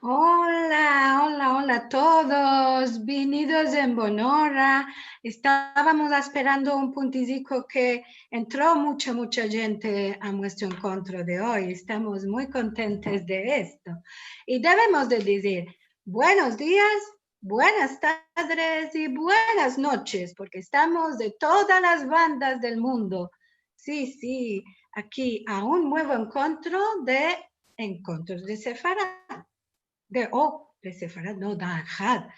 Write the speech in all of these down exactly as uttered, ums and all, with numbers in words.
Ola, ola, ola a todos. Vinidos en bon ora. Estavamos asperando un puntiziko ke entro mucha, mucha djente a muestro enkontro de oy. Estamos muy kontentes de esto. I devemos de dizir buenos dias, buenas tardes i buenas noches, porke estamos de todas las bandas del mundo. Si, si, aki a un muevo enkontro de Enkontros de Sefarad. De, o, de Sefarad, no, de Alhad.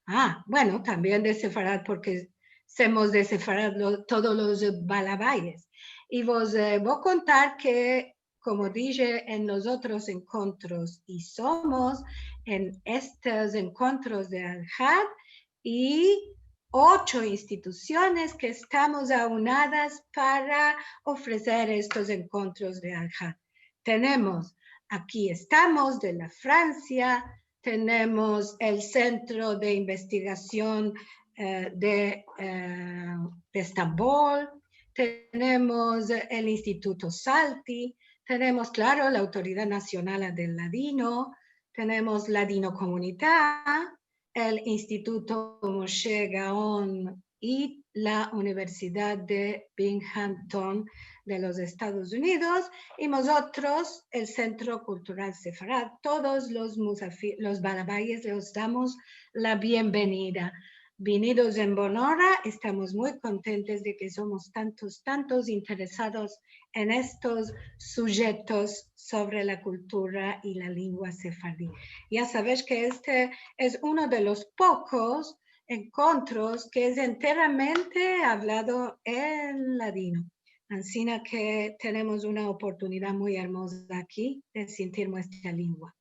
A, bueno, tambien de Sefarad, porke semos de Sefarad lo, todos los balabayes. I vos, e, vo a kontar ke, komo dishe en los otros enkontros, i somos en estos enkontros de Alhad i ocho institusiones ke estamos aunadas para ofreser estos enkontros de Alhad. Tenemos Aki Estamos de la Fransia, tenemos el Sentro de Investigasion, e, de, e, de Estambol, tenemos el Instituto Salti, tenemos, klaro, la Autoridad Nasional del Ladino, tenemos Ladinokomunita, el Instituto Moshe Gaon i la Universidad de Binghamton de los Estados Unidos, i mozotros, el Sentro Kultural Sefarad, todos los musafi-, los balabayes, los damos la bienvenida. Vinidos en bon ora, estamos muy kontentes de ke somos tantos, tantos interesados en estos sujetos sovre la kultura i la lengua sefardi. Ya savesh ke este es uno de los pokos enkontros ke es enteramente avlado en ladino. Ansina ke tenemos una oportunidad muy ermoza aki de sentir muestra lengua.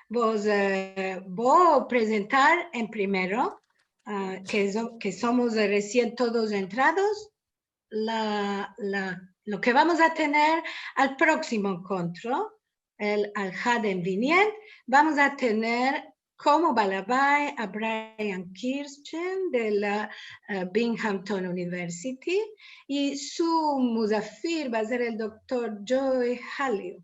Vos, e, vo a prezentar en primero, a, ke so-, ke somos resien todos entrados, la, la, lo ke vamos a tener al proksimo enkontro, el Alhad en Vinient, vamos a tener komo balabay a Brian Kirchen de la, e, Binghamton University, i su musafir va a ser el doktor Joy Halio.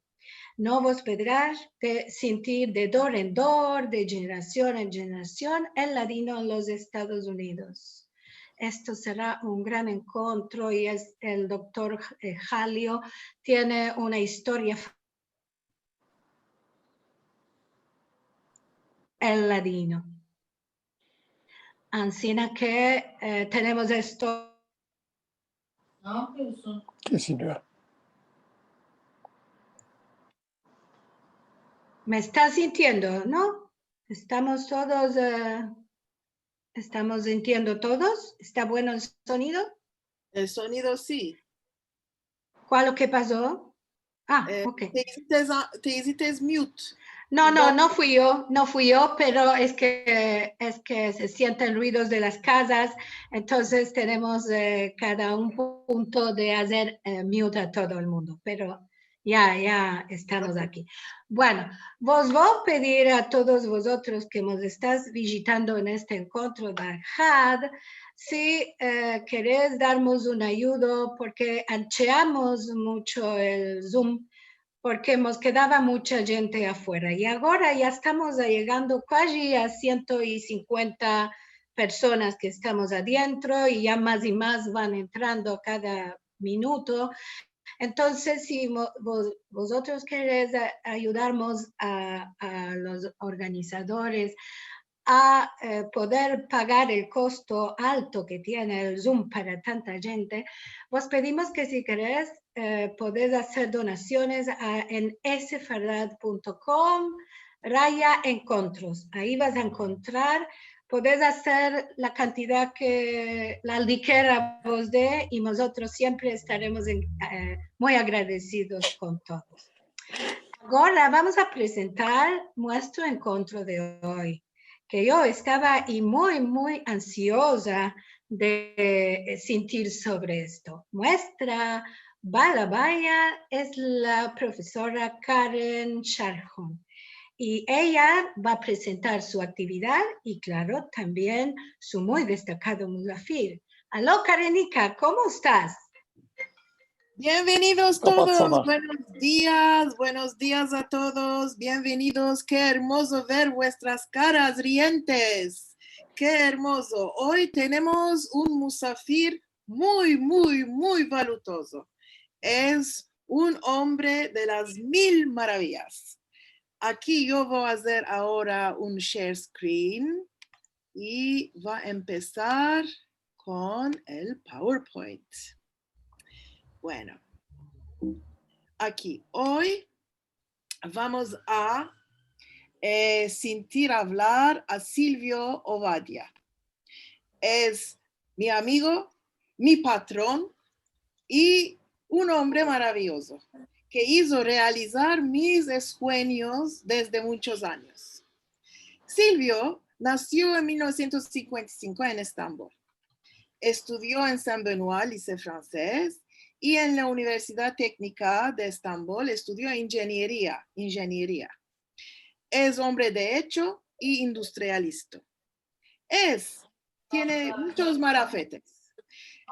No vos podresh de sentir de dor en dor, de djenerasion en djenerasion, el ladino en los Estados Unidos. Esto sera un gran enkontro i es, el doktor, e, Halio tiene una istoria fa-, el ladino. Ansina ke, e, tenemos esto. Ke si no. Me estas sintiendo, no? Estamos todos, e, estamos sintiendo todos? Esta bueno el sonido? El sonido si. Kualo ke paso? A, e, oke. Te izites a-, te izites mute. No, no, no fui yo, no fui yo, pero es ke, es ke se sienten ruidos de las kazas, entonses tenemos, e, kada un punto de azer, e, mute a todo el mundo, pero ya, ya estamos aki. Bueno, vos vo a pedir a todos vozotros ke mos estas vijitando en este enkontro de Alhad, si, e, keres darmos un ayudo, porke ancheamos mucho el Zoom, porke mos kedava mucha djente afuera. I agora ya estamos ayegando kaji a siento i sinkuenta personas ke estamos adientro i ya mas i mas van entrando kada minuto. Entonses, si mo-, vos-, vozotros keres a-, ayudarmos a, a los organizadores a, e, poder pagar el kosto alto ke tiene el Zoom para tanta djente, vos pedimos ke si keres, e, podes azer donasiones a, en sefarad punto com raya enkontros. Ayi vas a enkontrar, podes azer la kantidad ke la aldikera vos de i mozotros siempre estaremos en, e, muy agradesidos kon todos. Agora vamos a prezentar muestro enkontro de oy, ke yo estava i muy, muy ansioza de, e, sentir sovre esto. Muestra balabaya es la profesora Karen Sharhon. I eya va a prezentar su aktividad i, klaro, tambien su muy destakado musafir. Alo, Karenika, komo estas? Bienvenidos todos. Buenos dias, buenos dias a todos. Bienvenidos. Ke ermozo ver vuestras karas rientes. Ke ermozo. Oy tenemos un musafir muy, muy, muy valutozo. Es un ombre de las mil maraviyas. Aki yo vo a azer agora un share screen i va a empesar kon el PowerPoint. Bueno, aki oy vamos a, eh, sintir avlar a Silvio Ovadia. Es mi amigo, mi patron i un ombre maraviyozo ke izo realizar mis esuenyos desde munchos anyos. Silvio nasio en mil novesientos sinkuenta i sinko en Estambol. Estudio en Saint-Benoît, Lycée Français, i en la Universidad Teknika de Estambol estudio injenieria, injenieria. Es ombre de echo i industrialisto. Es, tiene munchos marafetes.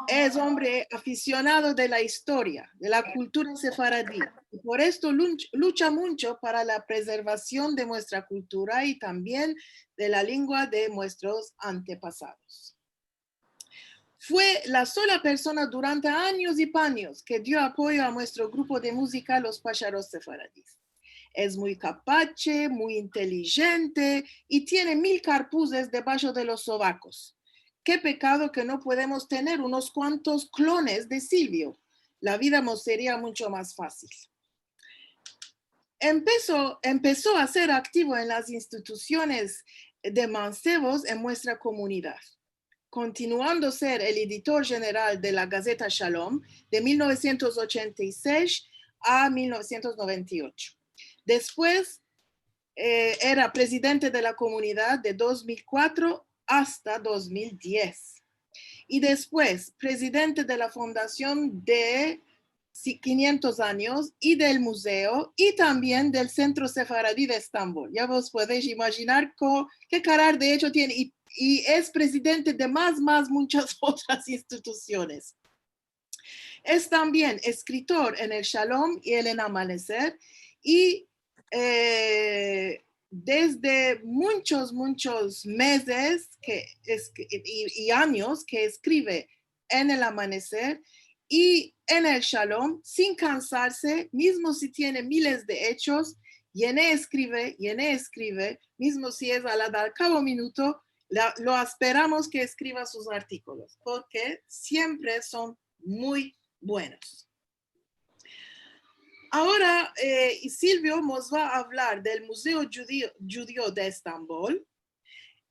Es ombre afisionado de la istoria, de la kultura sefaradi, i por esto luch-, lucha muncho para la prezervasion de muestra kultura i tambien de la lengua de muestros antepasados. Fue la sola persona durante anyos i panyos ke dio apoyo a muestro grupo de muzika Los Pasharos Sefaradis. Es muy kapache, muy intelijente i tiene mil karpuzes debasho de los sovakos. Ke pekado ke no podemos tener unos kuantos klones de Silvio. La vida mos seria muncho mas fasil. Empeso, empeso a ser aktivo en las institusiones de mansevos en muestra komunidad, kontinuando ser el editor jeneral de la Gazeta Shalom de mil novesientos ochenta i sesh a mil novesientos noventa i ocho. Despues, eh, era prezidente de la komunidad de dos mil kuatro asta dos mil diez. I despues, prezidente de la Fundasion de si-, kinientos anyos i del muzeo i tambien del Sentro Sefaradi de Estambol. Ya vos podesh imajinar ko-, ke karar de echo tiene i, i es prezidente de mas, mas munchas otras institusiones. Es tambien eskritor en El Shalom i en El Amaneser i, eh, desde munchos, munchos mezes ke es-, i, i anyos ke eskrive en El Amaneser i en El Shalom sin kansarse, mizmo si tiene miles de echos, i en eskrive, i en eskrive, mizmo si es al adar kada minuto, la, lo asperamos ke eskriva sus artikolos, porke siempre son muy buenos. Agora, eh, i Silvio mos va a avlar del Muzeo Djudio, Djudio de Estambol,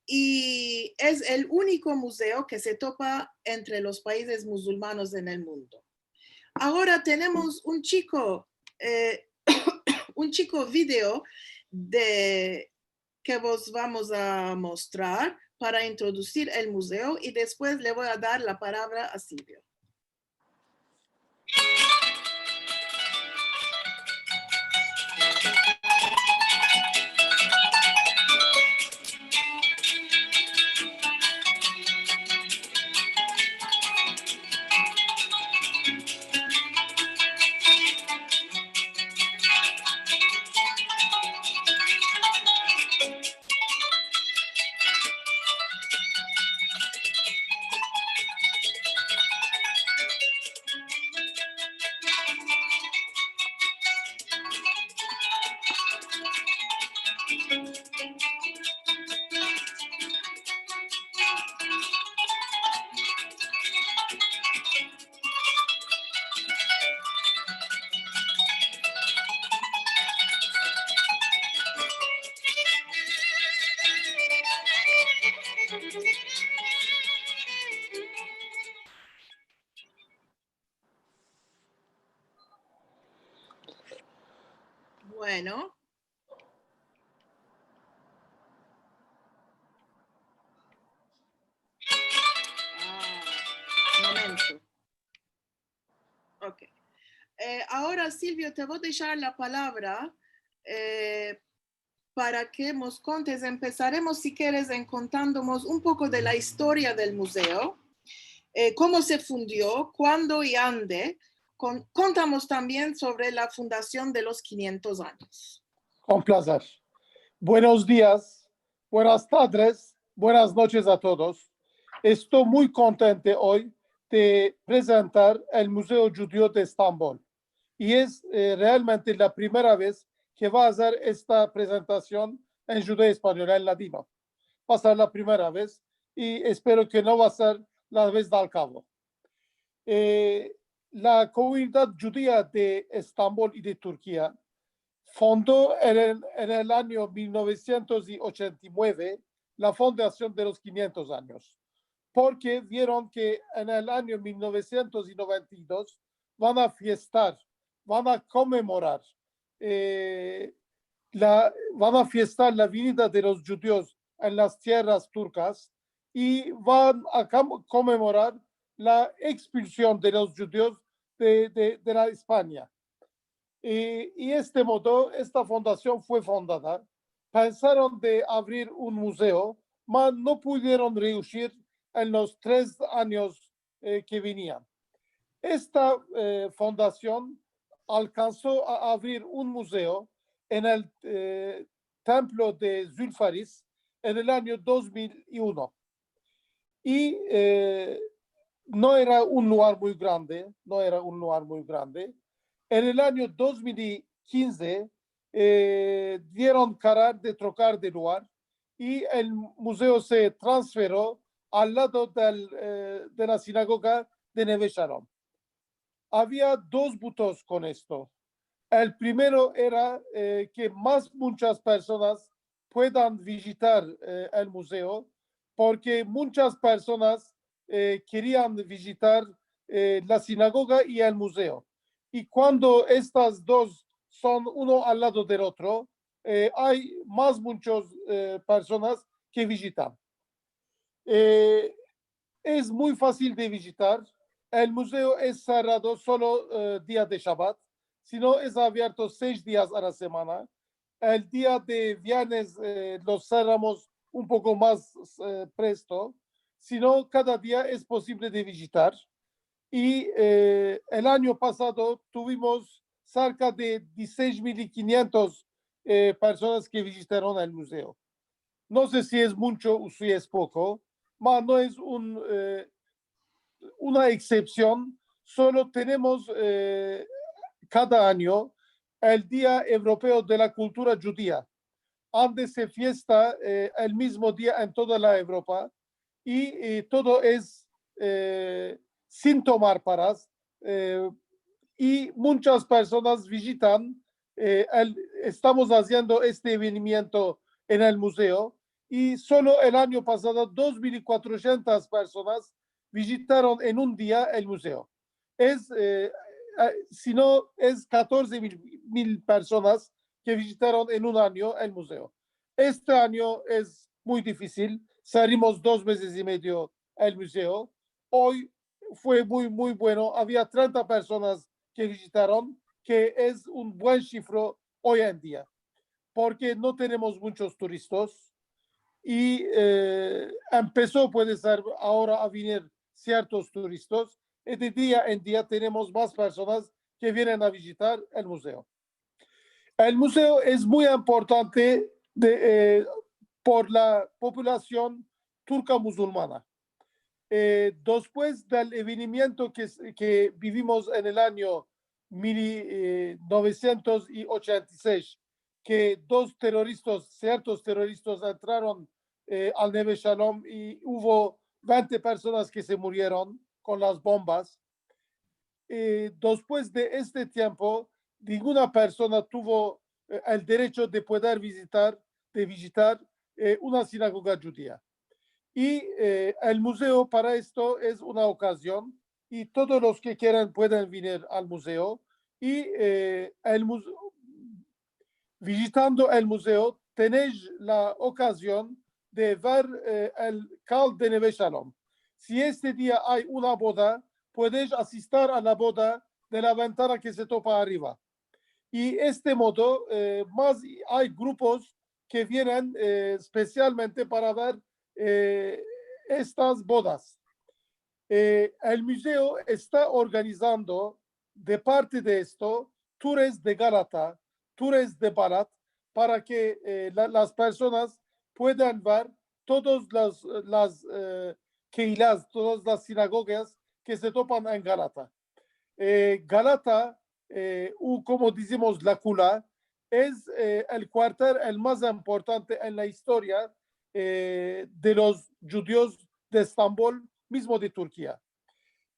i es el uniko muzeo ke se topa entre los paizes muzulmanos en el mundo. Agora tenemos un chiko, eh, un chiko video de ke vos vamos a mostrar para introdusir el muzeo i despues le vo a dar la palavra a Silvio. Bueno. Ah, momento. Ok. Eh, agora, Silvio, te vo a deshar la palavra, eh, para ke mos kontes. Empesaremos, si keres, en kontandomos un poko de la istoria del muzeo, eh, komo se fundio, kuando i ande, con- contamos tambien sovre la fundasion de los kinyentos anyos. Kon plazer. Buenos dias, buenas tadres, buenas noches a todos. Esto muy kontente oy de prezentar el Muzeo Djudio de Estambol. I es, eh, realmente la primera vez ke va azer esta prezentasion en djudeo-espanyol, en ladino. Va ser la primera vez i espero ke no va ser la vez dal kavo. Eh, la komunidad djudia de Estambol i de Turkia fondo en el, en el anyo mil novesientos i ochenta i mueve la Fundasion de los kinyentos anyos, porke vieron ke en el anyo mil novesientos i noventa i dos van a fiestar, van a konmemorar, eh, la, van a fiestar la vinida de los djudios en las tierras turkas i van a kam- konmemorar la ekspulsion de los djudios de, de, de la Espanya. I, i este modo, esta fundasion fue fundada. Pensaron de avrir un muzeo, mas no pudieron reusir en los tres anyos, eh, ke venian. Esta, eh, fundasion alkanso a avrir un muzeo en el, eh, templo de Zulfaris en el anyo dos mil i uno. I, eh, no era un lugar muy grande, no era un lugar muy grande. En el anyo dos mil i kinze, eh, dieron karar de trokar de lugar i el muzeo se transferio al lado del, eh, de la sinagoga de Neve Shalom. Avia dos butos kon esto. El primero era, eh, ke mas munchas personas puedan vijitar, eh, el muzeo, porke munchas personas, eh, kerian vijitar, eh, la sinagoga i el muzeo. I kuando estas dos son uno al lado del otro, eh, ay mas munchos, eh, personas ke vijitan. Eh, es muy fasil de vijitar. El muzeo es serrado solo, eh, dia de Shabat, sino es avierto sesh dias a la semana. El dia de viernes, eh, lo serramos un poko mas, eh, presto, sino kada dia es posivle de vijitar. I, eh, el anyo pasado tuvimos serka de dizisesh mil i kinyentos, eh, personas ke vijitaron el muzeo. No se si es muncho o si es poko, mas no es un, eh, una eksepsion. Solo tenemos, eh, kada anyo el Dia Evropeo de la Kultura Djudia, ande se fiesta, eh, el mizmo dia en toda la Evropa i, i todo es, eh, sin tomar paras, eh, i munchas personas vijitan, eh, el, estamos aziendo este evenimiento en el muzeo i solo el anyo pasado dos mil kuatrosientas personas vijitaron en un dia el muzeo. Es, eh, eh, sino es katorze mil, mil personas ke vijitaron en un anyo el muzeo. Este anyo es muy difisil, serrimos dos mezes i medio el muzeo. Oy fue muy, muy bueno. Avia trenta personas ke vijitaron, ke es un buen shifro oy en dia, porke no tenemos munchos turistas i, eh, empeso, puede ser, agora a venir siertos turistas, i de dia en dia tenemos mas personas ke vienen a vijitar el muzeo. El muzeo es muy importante de, eh, por la populasion turka muzulmana. Eh, despues del evenimiento ke, ke vivimos en el anyo mil, eh, novesientos i ochenta i sesh, ke dos teroristas, siertos teroristas entraron, eh, al Neve Shalom i uvo vente personas ke se murieron kon las bombas. Eh, despues de este tiempo, ninguna persona tuvo, eh, el derecho de pueder vijitar, de vijitar, eh, una sinagoga djudia. I, eh, el muzeo para esto es una okazion i todos los ke kieran pueden venir al muzeo i, eh, el muze- vijitando el muzeo tenesh la okazion de ver, eh, el kal de Neve Shalom. Si este dia ay una boda, puedesh asistar a la boda de la ventana ke se topa arriva. I este modo, eh, mas ay grupos ke vienen, eh, espesialmente para ver, eh, estas bodas. Eh, el muzeo esta organizando de parte de esto, tures de Galata, tures de Balat, para ke, e, la, las personas puedan ver todas las, las, e, keilas, todas las sinagogas ke se topan en Galata. E, Galata, e, u komo dizimos La Kula, es, e, el kuartel el mas importante en la istoria, e, de los djudios de Estambol, mizmo de Turkia.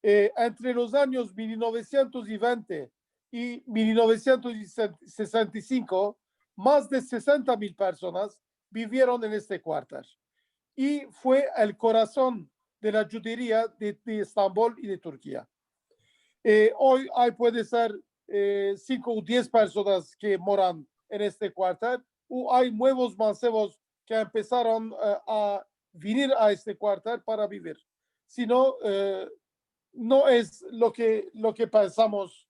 E, entre los anyos mil novesientos i vente i mil novesientos sesenta i sinko, mas de sesenta mil personas bivieron en este kuartel. I fue el korason de la djuderia de, de Estambol i de Turkia. E, oy ay puede ser, e, sinko u diez personas ke moran en este kuartel, u ay muevos mansevos ke empesaron, e, a vinir a este kuartel para bivir. Sino, e, no es lo ke, lo ke pensamos,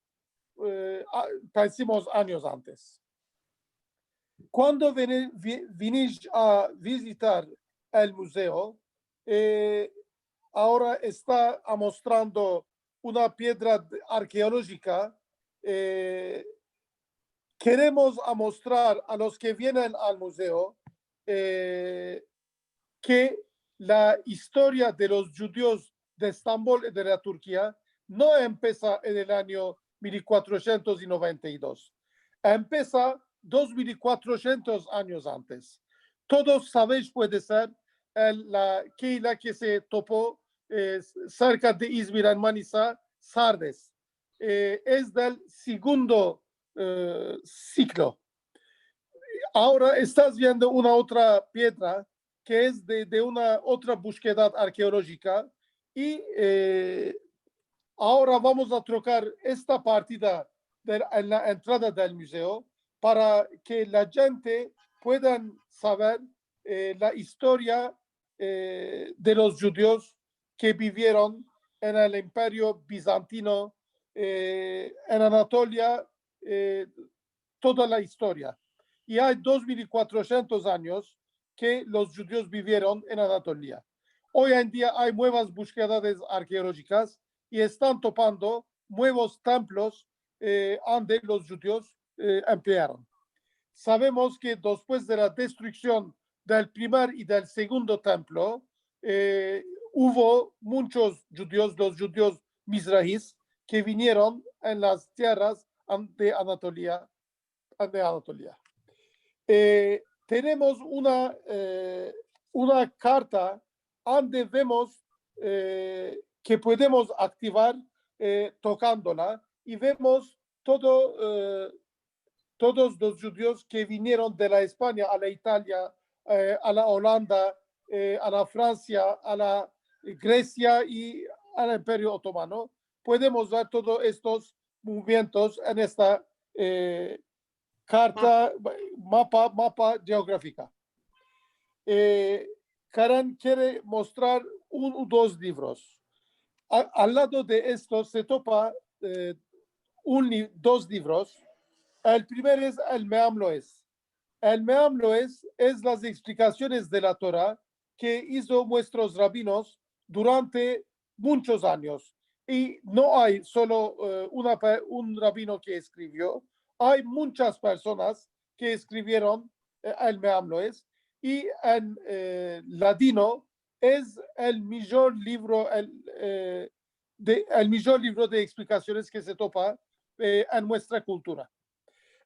e, a, pensimos anyos antes. Kuando vini-, vi-, vinish a vizitar el muzeo, e, agora esta amostrando una piedra arkeolojika, e, keremos amostrar a los ke vienen al muzeo, e, ke la istoria de los djudios de Estambol i de la Turkia no empesa en el anyo mil kuatrosientos i noventa i dos. Empesa dos mil kuatrosientos anyos antes. Todos savesh, puede ser, el, la keila ke se topo, e, serka de Izmir, en Manisa, Sardes. E, es del segundo, e, siglo. Agora estas viendo una otra piedra ke es de, de una otra bushkeda arkeolojika i, e, agora vamos a trokar esta partida de, en la entrada del muzeo para ke la djente puedan saver, e, la istoria, e, de los djudios ke bivieron en el Imperio Bizantino, e, en Anatolia, e, toda la istoria. I ay dos mil kuatrosientos anyos ke los djudios bivieron en Anatolia. Oy en dia ay muevas bushkedas arkeolojikas i estan topando muevos templos, e, ande los djudios, e, emplearon. Savemos ke despues de la destruksion del primer i del segundo templo, e, uvo munchos djudios, los djudios mizrahis, ke vinieron en las tierras an-, de Anatolia, de Anatolia. E, tenemos una, e, una karta ande vemos, e, ke podemos aktivar, e, tokandola, i vemos todo, e, todos los djudios ke vinieron de la Espanya a la Italia, e, a la Olanda, e, a la Fransia, a la Gresia i al Imperio Otomano. Podemos ver todos estos movimientos en esta, e, karta, mapa, mapa jeografika. E, Karen kere mostrar un u dos livros. A-, al lado de esto se topa, e, un li-, dos livros. El primer es el Meam Loez. El Meam Loez es las eksplikasiones de la Tora ke izo muestros rabinos durante munchos anyos. I no ay solo, e, una pe-, un rabino ke eskrivio, ay munchas personas ke eskrivieron, e, el Meam Loez, i en, e, ladino es el mijor livro, el, e, de, el mijor livro de eksplikasiones ke se topa, e, en muestra kultura.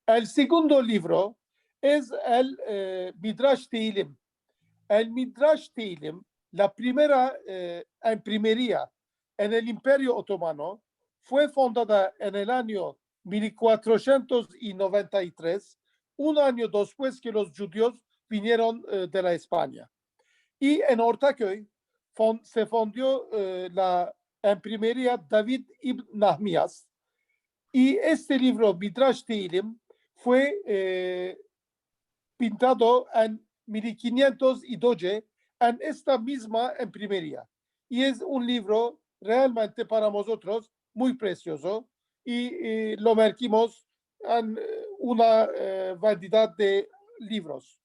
El segundo livro es el, e, Midrash Tehilim. El Midrash Tehilim, la primera, e, imprimeria en el Imperio Otomano, fue fundada en el anyo mil kuatrosientos i noventa i tres, un anyo despues ke los djudios vinieron, e, de la Espanya. I en Ortaköy fon-, se fundio, e, la imprimeria David ibn Nahmias, i este livro, Midrash Tehilim, fue, e, pintado en mil kinientos i doce en esta mizma imprimeria. I es un livro realmente para mozotros muy presiozo i, i lo merkimos en, e, una, e, vantidad de livros.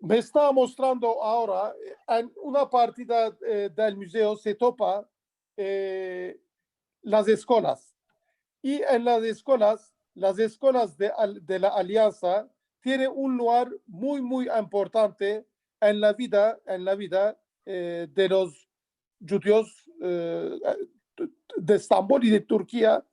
Me esta mostrando agora, e, en una partida, e, del muzeo se topa, e, las eskolas. I en las eskolas, las eskolas de, al- de la Aliansa tiene un lugar muy, muy importante en la vida, en la vida, eh, de los djudios, eh, de Estambol i de Turkia.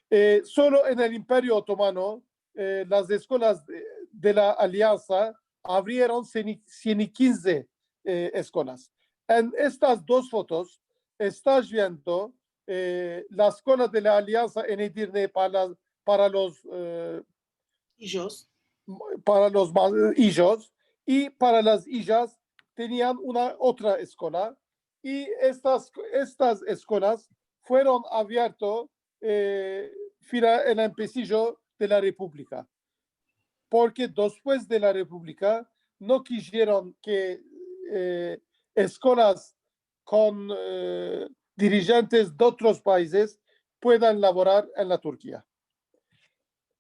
Eh, solo en el Imperio Otomano, eh, las eskolas de, de la Aliansa avrieron sien i kinze, eh, eskolas. En estas dos fotos estas viendo, eh, la eskola de la Aliansa en Edirne para, para los, eh, Ijos. para los ma- ijos, i para las ijas tenian una otra eskola, i estas, estas eskolas fueron avierto, eh, fina el empesijo de la Republika, porke despues de la Republika no kizieron ke, eh, eskolas kon, eh, dirijentes de otros paizes puedan lavorar en la Turkia.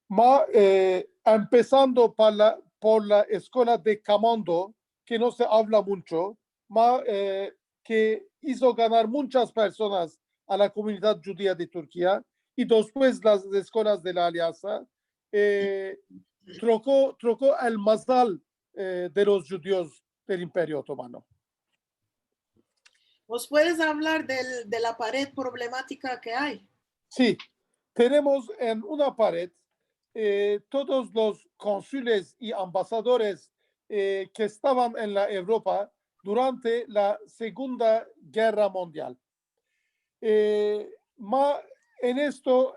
Ma, eh, empesando por la, por la eskola de Kamando, ke no se avla muncho, ma, eh, ke izo ganar munchas personas a la komunidad djudia de Turkia, i despues las eskolas de la Aliansa, eh, troko, troko el mazal, eh, de los djudios del Imperio Otomano. Mos puedes avlar del, de la pared problematika ke ay? Si, tenemos en una pared, eh, todos los konsules i ambasadores, eh, ke estavan en la Evropa durante la Segunda Gerra Mundial. Eh, ma en esto,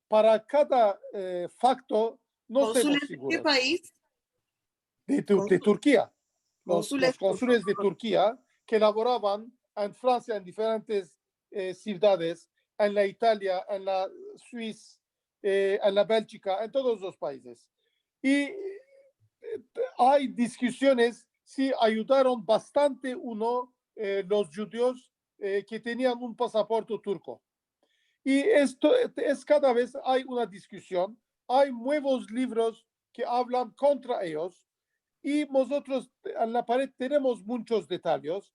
para kada, eh, fakto, no Konsules estemos de ke seguros. Paiz? De, Tu- de Konsul- Turkia. Los, Konsules los konsules de Turkia ke lavoravan en Fransia, en diferentes, eh, sivdades, en la Italia, en la Suisa, eh, en la Belchika, en todos los paizes. I, eh, ay diskusiones si ayudaron bastante o no, eh, los djudios, eh, ke tenian un pasaporte turko. I esto es, kada vez ay una diskusion, ay muevos livros ke avlan kontra eyos, i mozotros en la pared tenemos munchos detalyes.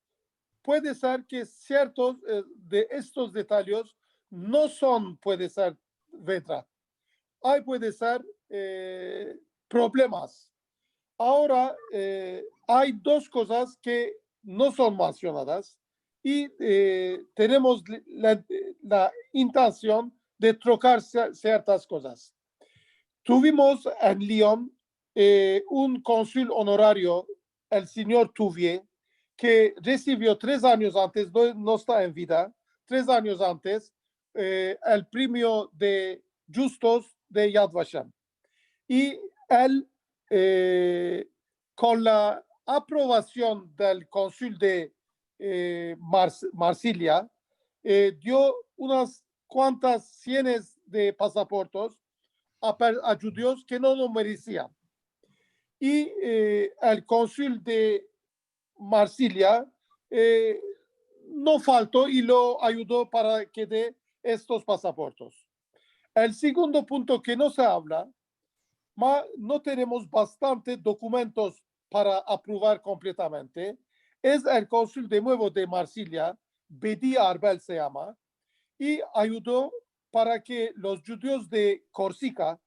Puede ser ke siertos, eh, de estos detalyes no son, puede ser, verdad. Ay, puede ser, eh, problemas. Agora, eh, ay dos kozas ke no son mensionadas i, eh, tenemos la, la intension de trokar sie- siertas kozas. Tuvimos en Lion, eh, un konsul onorario, el sinyor Touvier, ke resivio tres anyos antes, no, no esta en vida, tres anyos antes, eh, el premio de djustos de Yad Vashem. I el, eh, kon la aprovasion del konsul de, eh, Mars- Marsilya, eh, dio unas kuantas sienes de pasaportes a, per- a djudios ke no lo meresian. I, eh, el konsul de Marsilya, eh, no falto i lo ayudo para ke de estos pasaportes. El segundo punto ke no se avla, ma no tenemos bastante dokumentos para aprovar kompletamente, es el konsul de muevo de Marsilya, Bedi Arbel se yama, i ayudo para ke los djudios de Korsika,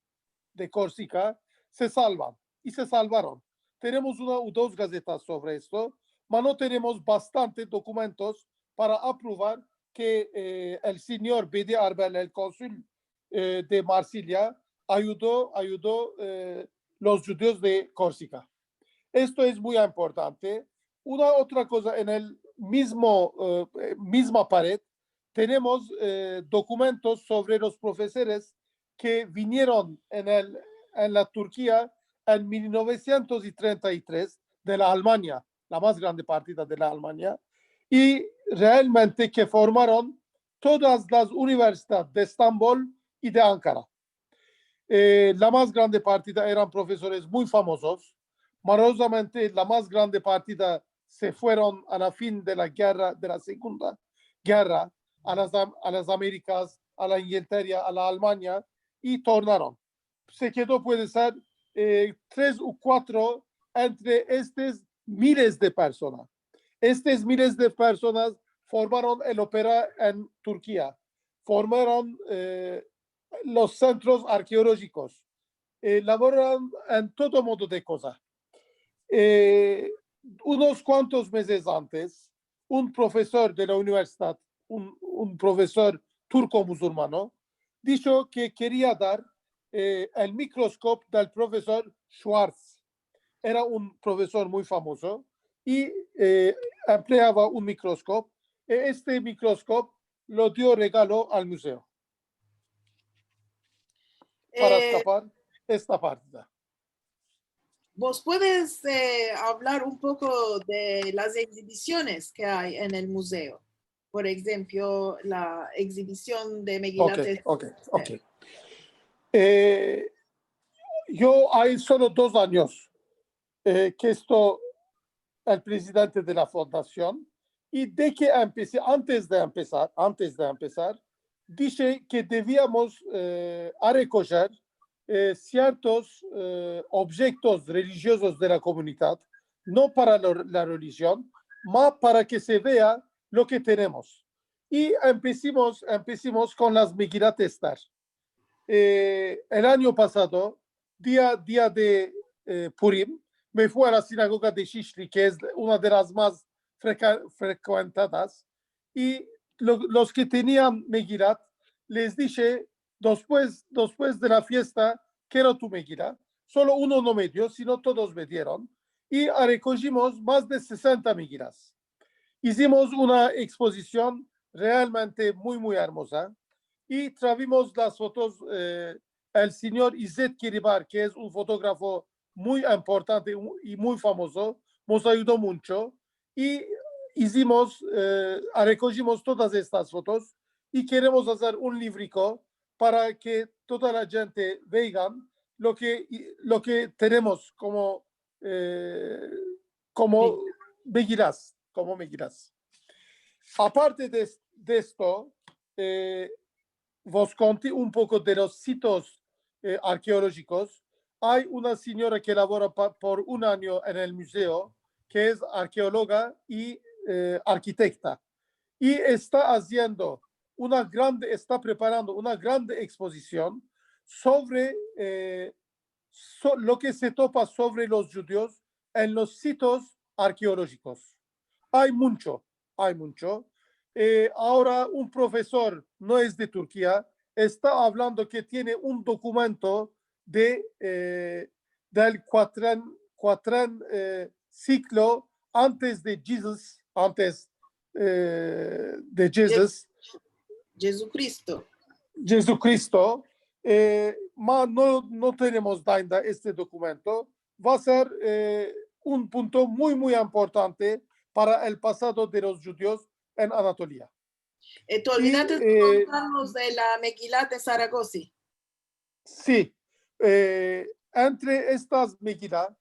de Korsika, se salvan, i se salvaron. Tenemos una u dos gazetas sovre esto, ma no tenemos bastante dokumentos para aprovar ke, eh, el sinyor Bedi Arbel, el konsul, eh, de Marsilya, ayudo, ayudo, eh, los djudios de Korsika. Esto es muy importante. Una otra koza, en el mizmo, eh, mizma pared, tenemos, eh, dokumentos sovre los profesores ke vinieron en el, en la Turkia en mil novesientos i trenta i tres de la Almanya, la mas grande partida de la Almanya, i realmente ke formaron todas las universidades de Estambol i de Ankara. Eh, la mas grande partida eran profesores muy famosos. Malorozamente, la mas grande partida se fueron a la fin de la gerra, de la Segunda Gerra, a las, Am- a las Amerikas, a la Ingilterra, a la Almanya, i tornaron. Se kedo, puede ser, eh, tres u kuatro entre estes miles de personas. Estes miles de personas formaron el opera en Turkia. Formaron, eh, los sentros arkeolojikos. E, lavoran en todo modo de koza. E, unos kuantos mezes antes, un profesor de la universidad, un, un profesor turko-muzulmano, disho ke keria dar, e, el mikroskop del profesor Schwarz. Era un profesor muy famozo i, e, empleava un mikroskop. E este mikroskop lo dio regalo al muzeo para, e, eskapar esta partida. Vos puedes, e, avlar un poko de las egzibisiones ke ay en el muzeo? Por enshemplo, la egzibision de Megilat Ester. Okey, okey, okey. E, yo ay solo dos anyos, e, ke esto el prezidente de la fundasion, i de ke empesi, antes de empesar, antes de empesar, dishe ke deviamos, e, arekojer, e, siertos, e, objektos relijiozos de la komunidad, no para la, la relijion, ma para ke se vea lo ke tenemos. I empesimos, empesimos kon las Megilat Ester. E, el anyo pasado, dia, dia de, e, Purim, me fui a la sinagoga de Shishli, ke es una de las mas freka-, frekuentadas, i lo, los ke tenian Megilat, les dishe, despues, despues de la fiesta, kero tu Megila. Solo uno no me dio, sino todos me dieron. I arekojimos mas de sesenta Megilas. Izimos una ekspozision realmente muy, muy ermoza. I travimos las fotos, e, el sinyor Izet Kiribar, ke es un fotografo muy importante i muy famozo, mos ayudo muncho. I izimos, e, arekojimos todas estas fotos i keremos azer un livriko para ke toda la djente veygan lo ke, lo ke tenemos komo, e, komo Megilas, komo Megilas. Aparte de, de esto, e, vos konti un poko de los sitios, e, arkeolojikos. Ay una sinyora ke lavora pa-, por un anyo en el muzeo, ke es arkeologa i, e, arkitekta. I esta aziendo una grande, esta preparando una grande ekspozision sovre, e, so-, lo ke se topa sovre los djudios en los sitios arkeolojikos. Ay muncho, ay muncho. E, agora un profesor, no es de Turkia, esta avlando ke tiene un dokumento de, e, del kuatren, kuatren, e, siglo antes de Jesus, antes, e, de Jesus. Jezukristo. Jezukristo. E, ma no, no tenemos dainda este dokumento. Va ser, e, un punto muy, muy importante para el pasado de los djudios en Anatolia. E, tu olvidaste de kontarmos de la Megila de Saragosi. Si, e, entre estas Megila,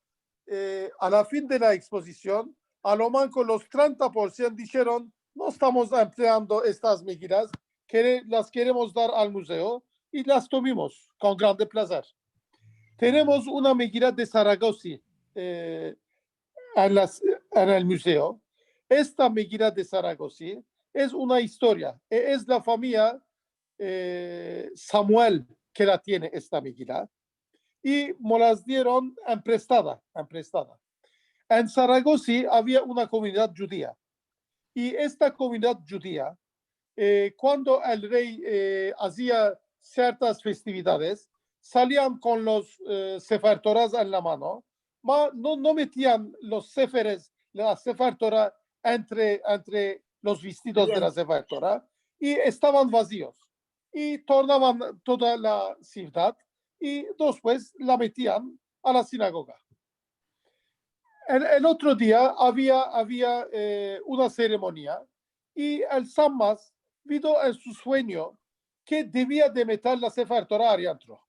e, a la fin de la ekspozision, a lo manko los trenta por sien disheron, no estamos empleando estas Megilas, kere-, las keremos dar al muzeo, i las tovimos kon grande plazer. Tenemos una Megila de Saragosi, e, en las, en el muzeo. Esta Megila de Saragosi es una istoria, e, es la famiya, e, Samuel ke la tiene esta Megila, i mos las dieron emprestada, emprestada. En Saragosi avia una komunidad djudia, i esta komunidad djudia, e, kuando el rey, e, azia siertas festividades, salian kon los, e, Sefer Toras en la mano, ma no, no metian los seferes, la Sefer Tora entre, entre los vestidos de la Sefer Tora, i estavan vazios. I tornavan toda la sivdad, i despues la metian a la sinagoga. El, el otro dia avia, avia, e, una seremonia, i el Sammas vido en su suenyo ke devia de meter la Sefer Tora arientro.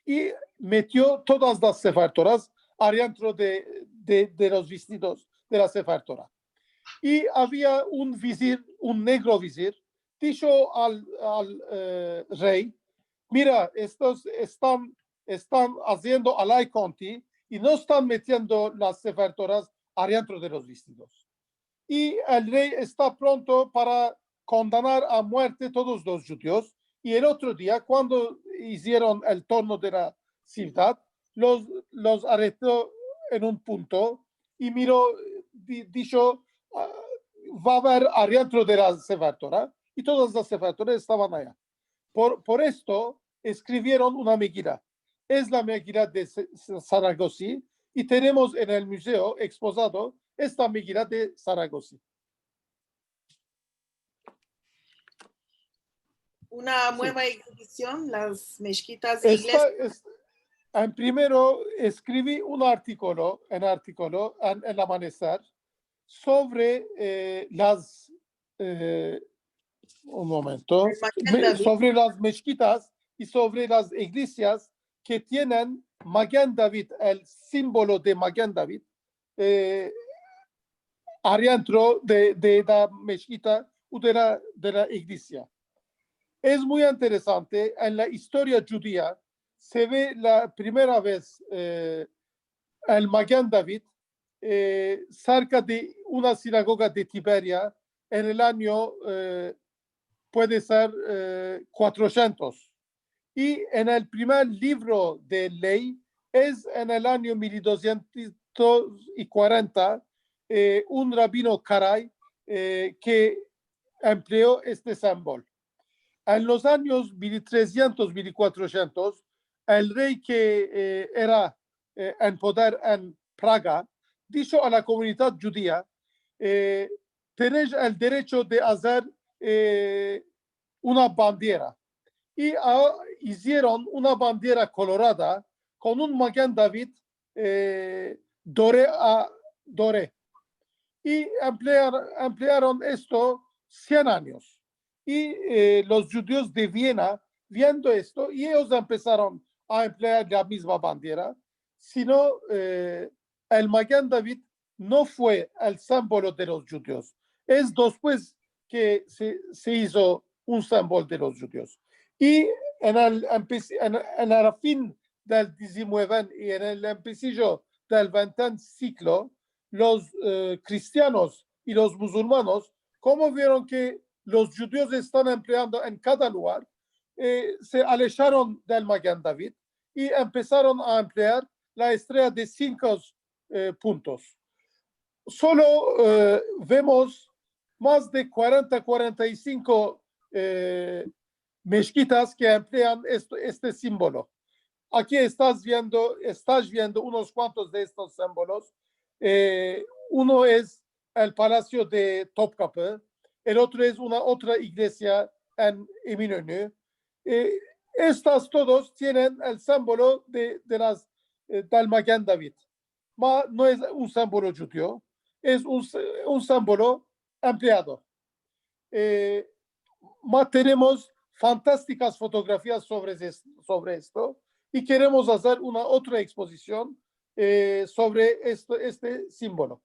I metio todas las Sefer Toras arientro de, de, de los vestidos de la Sefer Tora. I avia un vizir, un negro vizir, disho al, al, e, rey: "Mira, estos estan, estan aziendo alay konti i no estan metiendo las Sefer Toras arientro de los vestidos." I el rey esta pronto para kondanar a muerte todos los djudios, i el otro dia, kuando izieron el turno de la sivdad, los, los aresto en un punto i miro, di-, disho, "Ah, va a aver arientro de la Sefer Tora", i todas las Sefer Tora estavan aya. Por, por esto eskrivieron una Megila. Es la Megila de Se-, Se-, Saragosi, i tenemos en el muzeo ekspozado esta Megila de Saragosi. Una mueva edision, las meshkitas de iglesias. Esta es, en primero eskrivi un artikolo, en artikolo, en, en El Amaneser, sovre, eh, las, eh, un momento, sovre las meshkitas i sovre las iglesias ke tienen Magen David, el simbolo de Magen David, eh, arientro de, de la meshkita u de la, de la iglesia. Es muy interesante, en la istoria djudia se ve la primera vez, eh, el Magen David, eh, serka de una sinagoga de Tiberia en el anyo, eh, puede ser, eh, kuatrosientos. I en el primer livro de ley es en el anyo mil dosientos kuarenta, eh, un rabino Karai, eh, ke empleo este simbolo. En los anyos mil tresientos, mil kuatrosientos, el rey ke, eh, era, eh, en poder en Praga, disho a la komunidad djudia, eh, "Tenesh el derecho de azer, eh, una bandiera". I a-, izieron una bandiera kolorada kon un Magen David, eh, dore a dore. I emplear-, emplearon esto sien anyos. I, eh, los djudios de Viena, viendo esto, i eyos empesaron a emplear la mizma bandiera, sino, eh, el Magen David no fue el simbolo de los djudios. Es despues ke se, se izo un simbolo de los djudios. I en el empes-, en, en la fin del dizimueven i en el empesijo del venten siglo, los, eh, kristianos i los muzulmanos, komo vieron ke los djudios estan empleando en kada lugar, eh, se alejaron del Magen David i empesaron a emplear la estreya de sinko, eh, puntos. Solo, eh, vemos mas de kuarenta, kuarenta i sinko, eh, meshkitas ke emplean esto, este simbolo. Aki estas viendo, estas viendo unos kuantos de estos simbolos. Eh, uno es el Palasio de Topkapi, el otro es una otra iglesia en Eminönü. Eh, estas todos tienen el simbolo de, de las, eh, del Magen David. Ma no es un simbolo djudio, es un, un simbolo empleado. Eh, ma tenemos fantastikas fotografias sovre es-, sovre esto, i keremos azer una otra ekspozision, eh, sovre esto, este simbolo.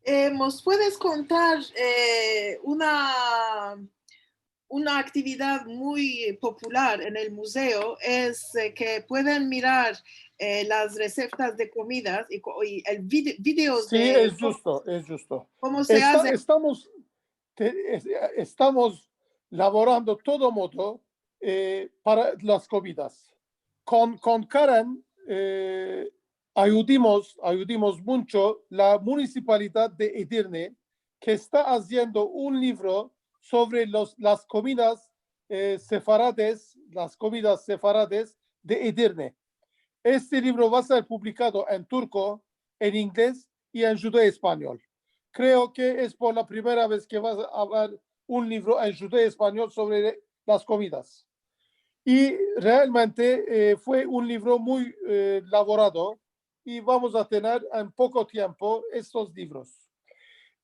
Eh, mos puedes kontar, eh, una, una aktividad muy popular en el muzeo es, eh, ke pueden mirar, eh, las reseptas de komidas i ko-, i el vide-, videos de... Si, es djusto, es djusto. Komo se aze. Estamos, te-, es-, estamos lavorando todo modo, eh, para las komidas. Kon, kon Karen, eh, ayudimos, ayudimos muncho la munisipalidad de Edirne, ke esta aziendo un livro sovre los, las komidas, eh, sefarades, las komidas sefarades de Edirne. Este livro va a ser publikado en turko, en ingles i en djudeo-espanyol. Kreo ke es por la primera vez ke va a aver un livro en djudeo-espanyol sovre las komidas. I realmente, eh, fue un livro muy, eh, lavorado i vamos a tener en poko tiempo estos livros.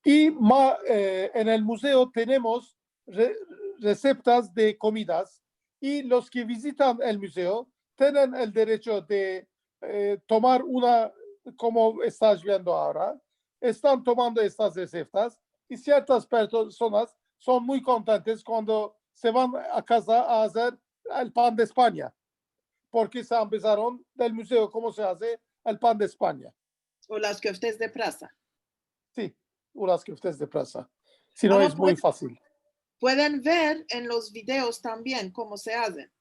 I ma-, eh, en el muzeo tenemos re-, reseptas de komidas i los ke vizitan el muzeo tienen el derecho de, eh, tomar una, komo estas viendo agora, estan tomando estas reseptas i siertas personas son muy kontentes kuando se van a kaza a azer el pan de Espanya, porke se empesaron del muzeo komo se aze el pan de Espanya. O las koftes de prasa. Si, o las koftes de prasa. Si no, es muy fasil. pueden ver en los videos tambien komo se aze.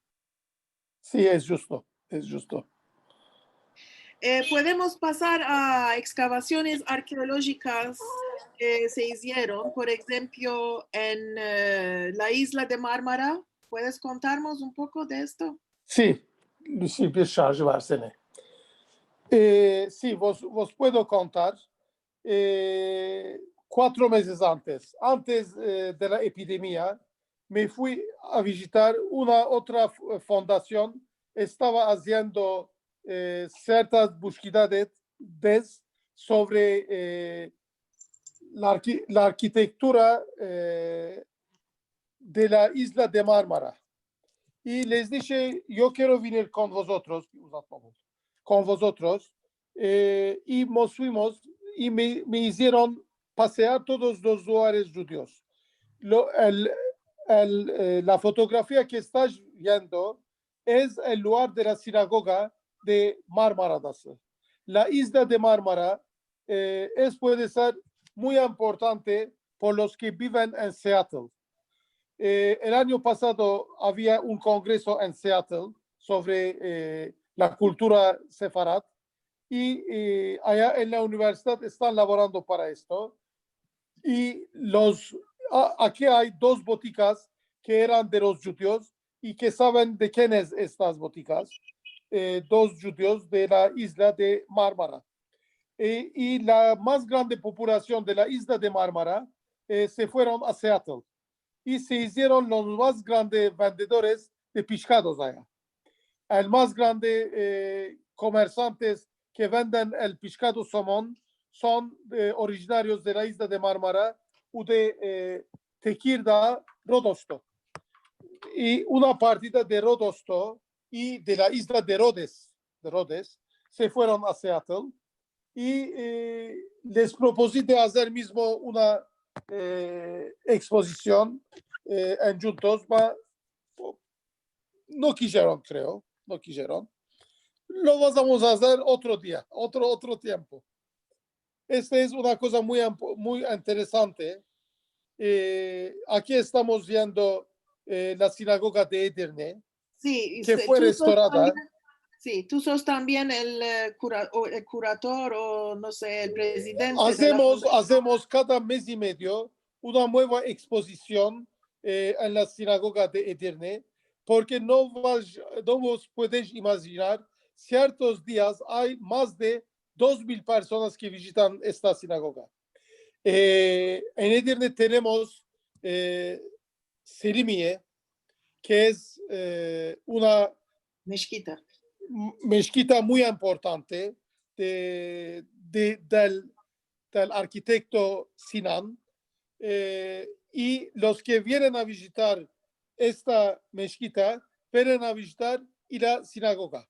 Si, es djusto, es djusto. Eh, podemos pasar a ekskavasiones arkeolojikas ke se izieron, por enshemplo, en, eh, la izla de Marmara. Puedes kontarmos un poko de esto? Si, si, bir şarj var seni. Eh, si, vos, vos puedo kontar. Eh, kuatro mezes antes, antes, eh, de la epidemia, me fui a vijitar una otra f-, fondasion. Estava aziendo, eh, siertas buskidades sovre, eh, la arki-, la arkitektura, eh, de la izla de Marmara. I les dishe, yo kero venir kon vozotros, uzatmamos, kon vozotros, eh, i mos fuimos, i me, me izieron pasear todos los lugares djudios. Lo, el, el, eh, la fotografia ke estas viendo es el lugar de la sinagoga de Marmara Adası. La izla de Marmara, eh, es, puede ser muy importante por los ke biven en Seattle. Eh, el anyo pasado avia un kongreso en Seattle sovre, eh, la kultura sefarad, i, eh, aya en la universidad estan lavorando para esto. I los, a-, aki ay dos botikas ke eran de los djudios i ke saven de ken es estas botikas, eh, dos djudios de la izla de Marmara. Eh, i la mas grande populasion de la izla de Marmara, eh, se fueron a Seattle i se izieron los mas grande vendedores de pishkados aya. El mas grande, eh, komersantes ke venden el pishkado somon son, eh, orijinarios de la izla de Marmara u de, eh, Tekirdağ, Rodosto. I una partida de Rodosto i de la izla de Rodes, de Rodes, se fueron a Seattle i, eh, les propozi de azer mizmo una, eh, ekspozision, eh, en djuntos, ma no kizieron, kreo, no kizieron. Lo vamos a azer otro dia, otro, otro tiempo. Esta es una koza muy ampo-, muy interesante. Eh, aki estamos viendo, eh, la sinagoga de Edirne, Si, ke se-, fue tu sos restorada. Tambien, si, tu sos tambien el, eh, kura-, o el kurador o, no se, el prezidente de la Azemos, fondasion. Azemos kada mez i medio una mueva ekspozision, eh, en la sinagoga de Edirne, porke no vas, no vos puedes imajinar, siertos dias ay mas de dos mil personas ke vijitan esta sinagoga. Eh, en Edirne tenemos, eh, Selimiye, ke es, eh, una Meshkita. m-, meshkita muy importante de, de, del, del arkitekto Sinan, eh, i los ke vienen a vijitar esta meshkita vienen a vijitar i la sinagoga.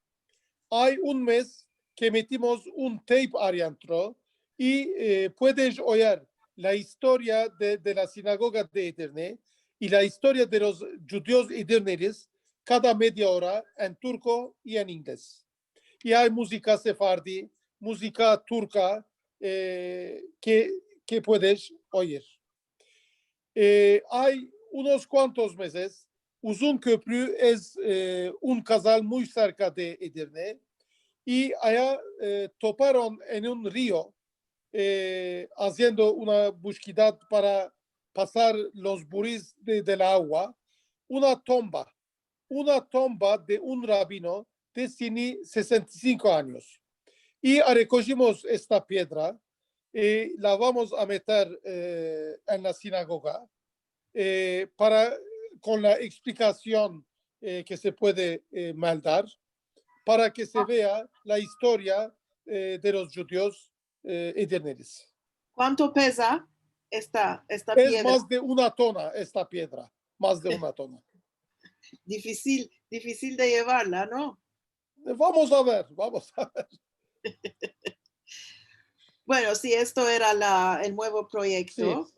Ay un mez ke metimos un tape adientro i, eh, puedes oyer la istoria de, de la sinagoga de Edirne i la istoria de los djudios edirnelis kada media ora en turko i en inglez. I ay muzika sefardi, muzika turka, eh, ke, ke puedes oyer. Eh, ay unos kuantos mezes, Uzun Köprü es, eh, un kazal muy serka de Edirne, i aya, eh, toparon en un rio, eh, aziendo una bushkidad para pasar los buris de, del agua, una tomba, una tomba de un rabino de sini sesenta i sinko anyos. I arekojimos esta piedra, i la vamos a meter, eh, en la sinagoga, eh, para, kon la eksplikasion, eh, ke se puede, eh, maldar, para ke se vea la istoria, eh, de los djudios, eh, edirnelis. Kuanto peza esta, esta Es piedra? Mas de una tona esta piedra, mas de una tona. Difisil, difisil de yevarla, no? Vamos a ver, vamos a ver. Bueno, si, esto era la, el muevo proyekto. Si.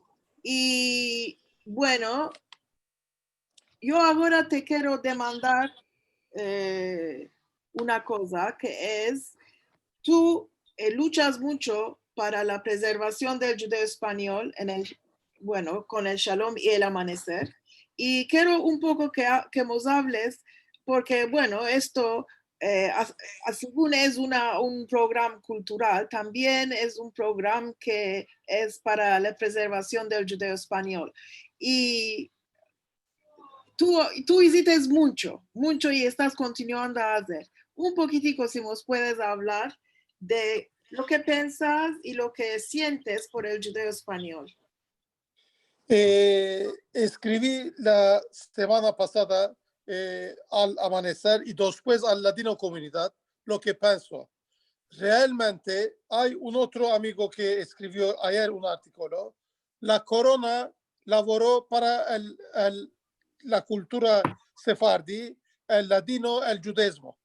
I, bueno, yo agora te kero demandar, eh, una koza, ke es, tu, eh, luchas muncho para la prezervasion del djudeo-espanyol en el, bueno, kon el Shalom i el Amaneser. I kero un poko ke, ke mos avles, porke, bueno, esto, eh, as-, a-, segun es una, un programa kultural, tambien es un programa ke es para la prezervasion del djudeo-espanyol. I tu, tu izites muncho, muncho i estas kontinuando a azer. Un pokitiko, si mos puedes avlar de lo ke pensas i lo ke sientes por el djudeo-espanyol. Eh, eskrivi la semana pasada, eh, al Amaneser i despues al Ladinokomunidad lo ke penso. Realmente, ay un otro amigo ke eskrivio ayer un artikolo. La korona lavoro para el, el, la kultura sefardi, el ladino, el djudezmo.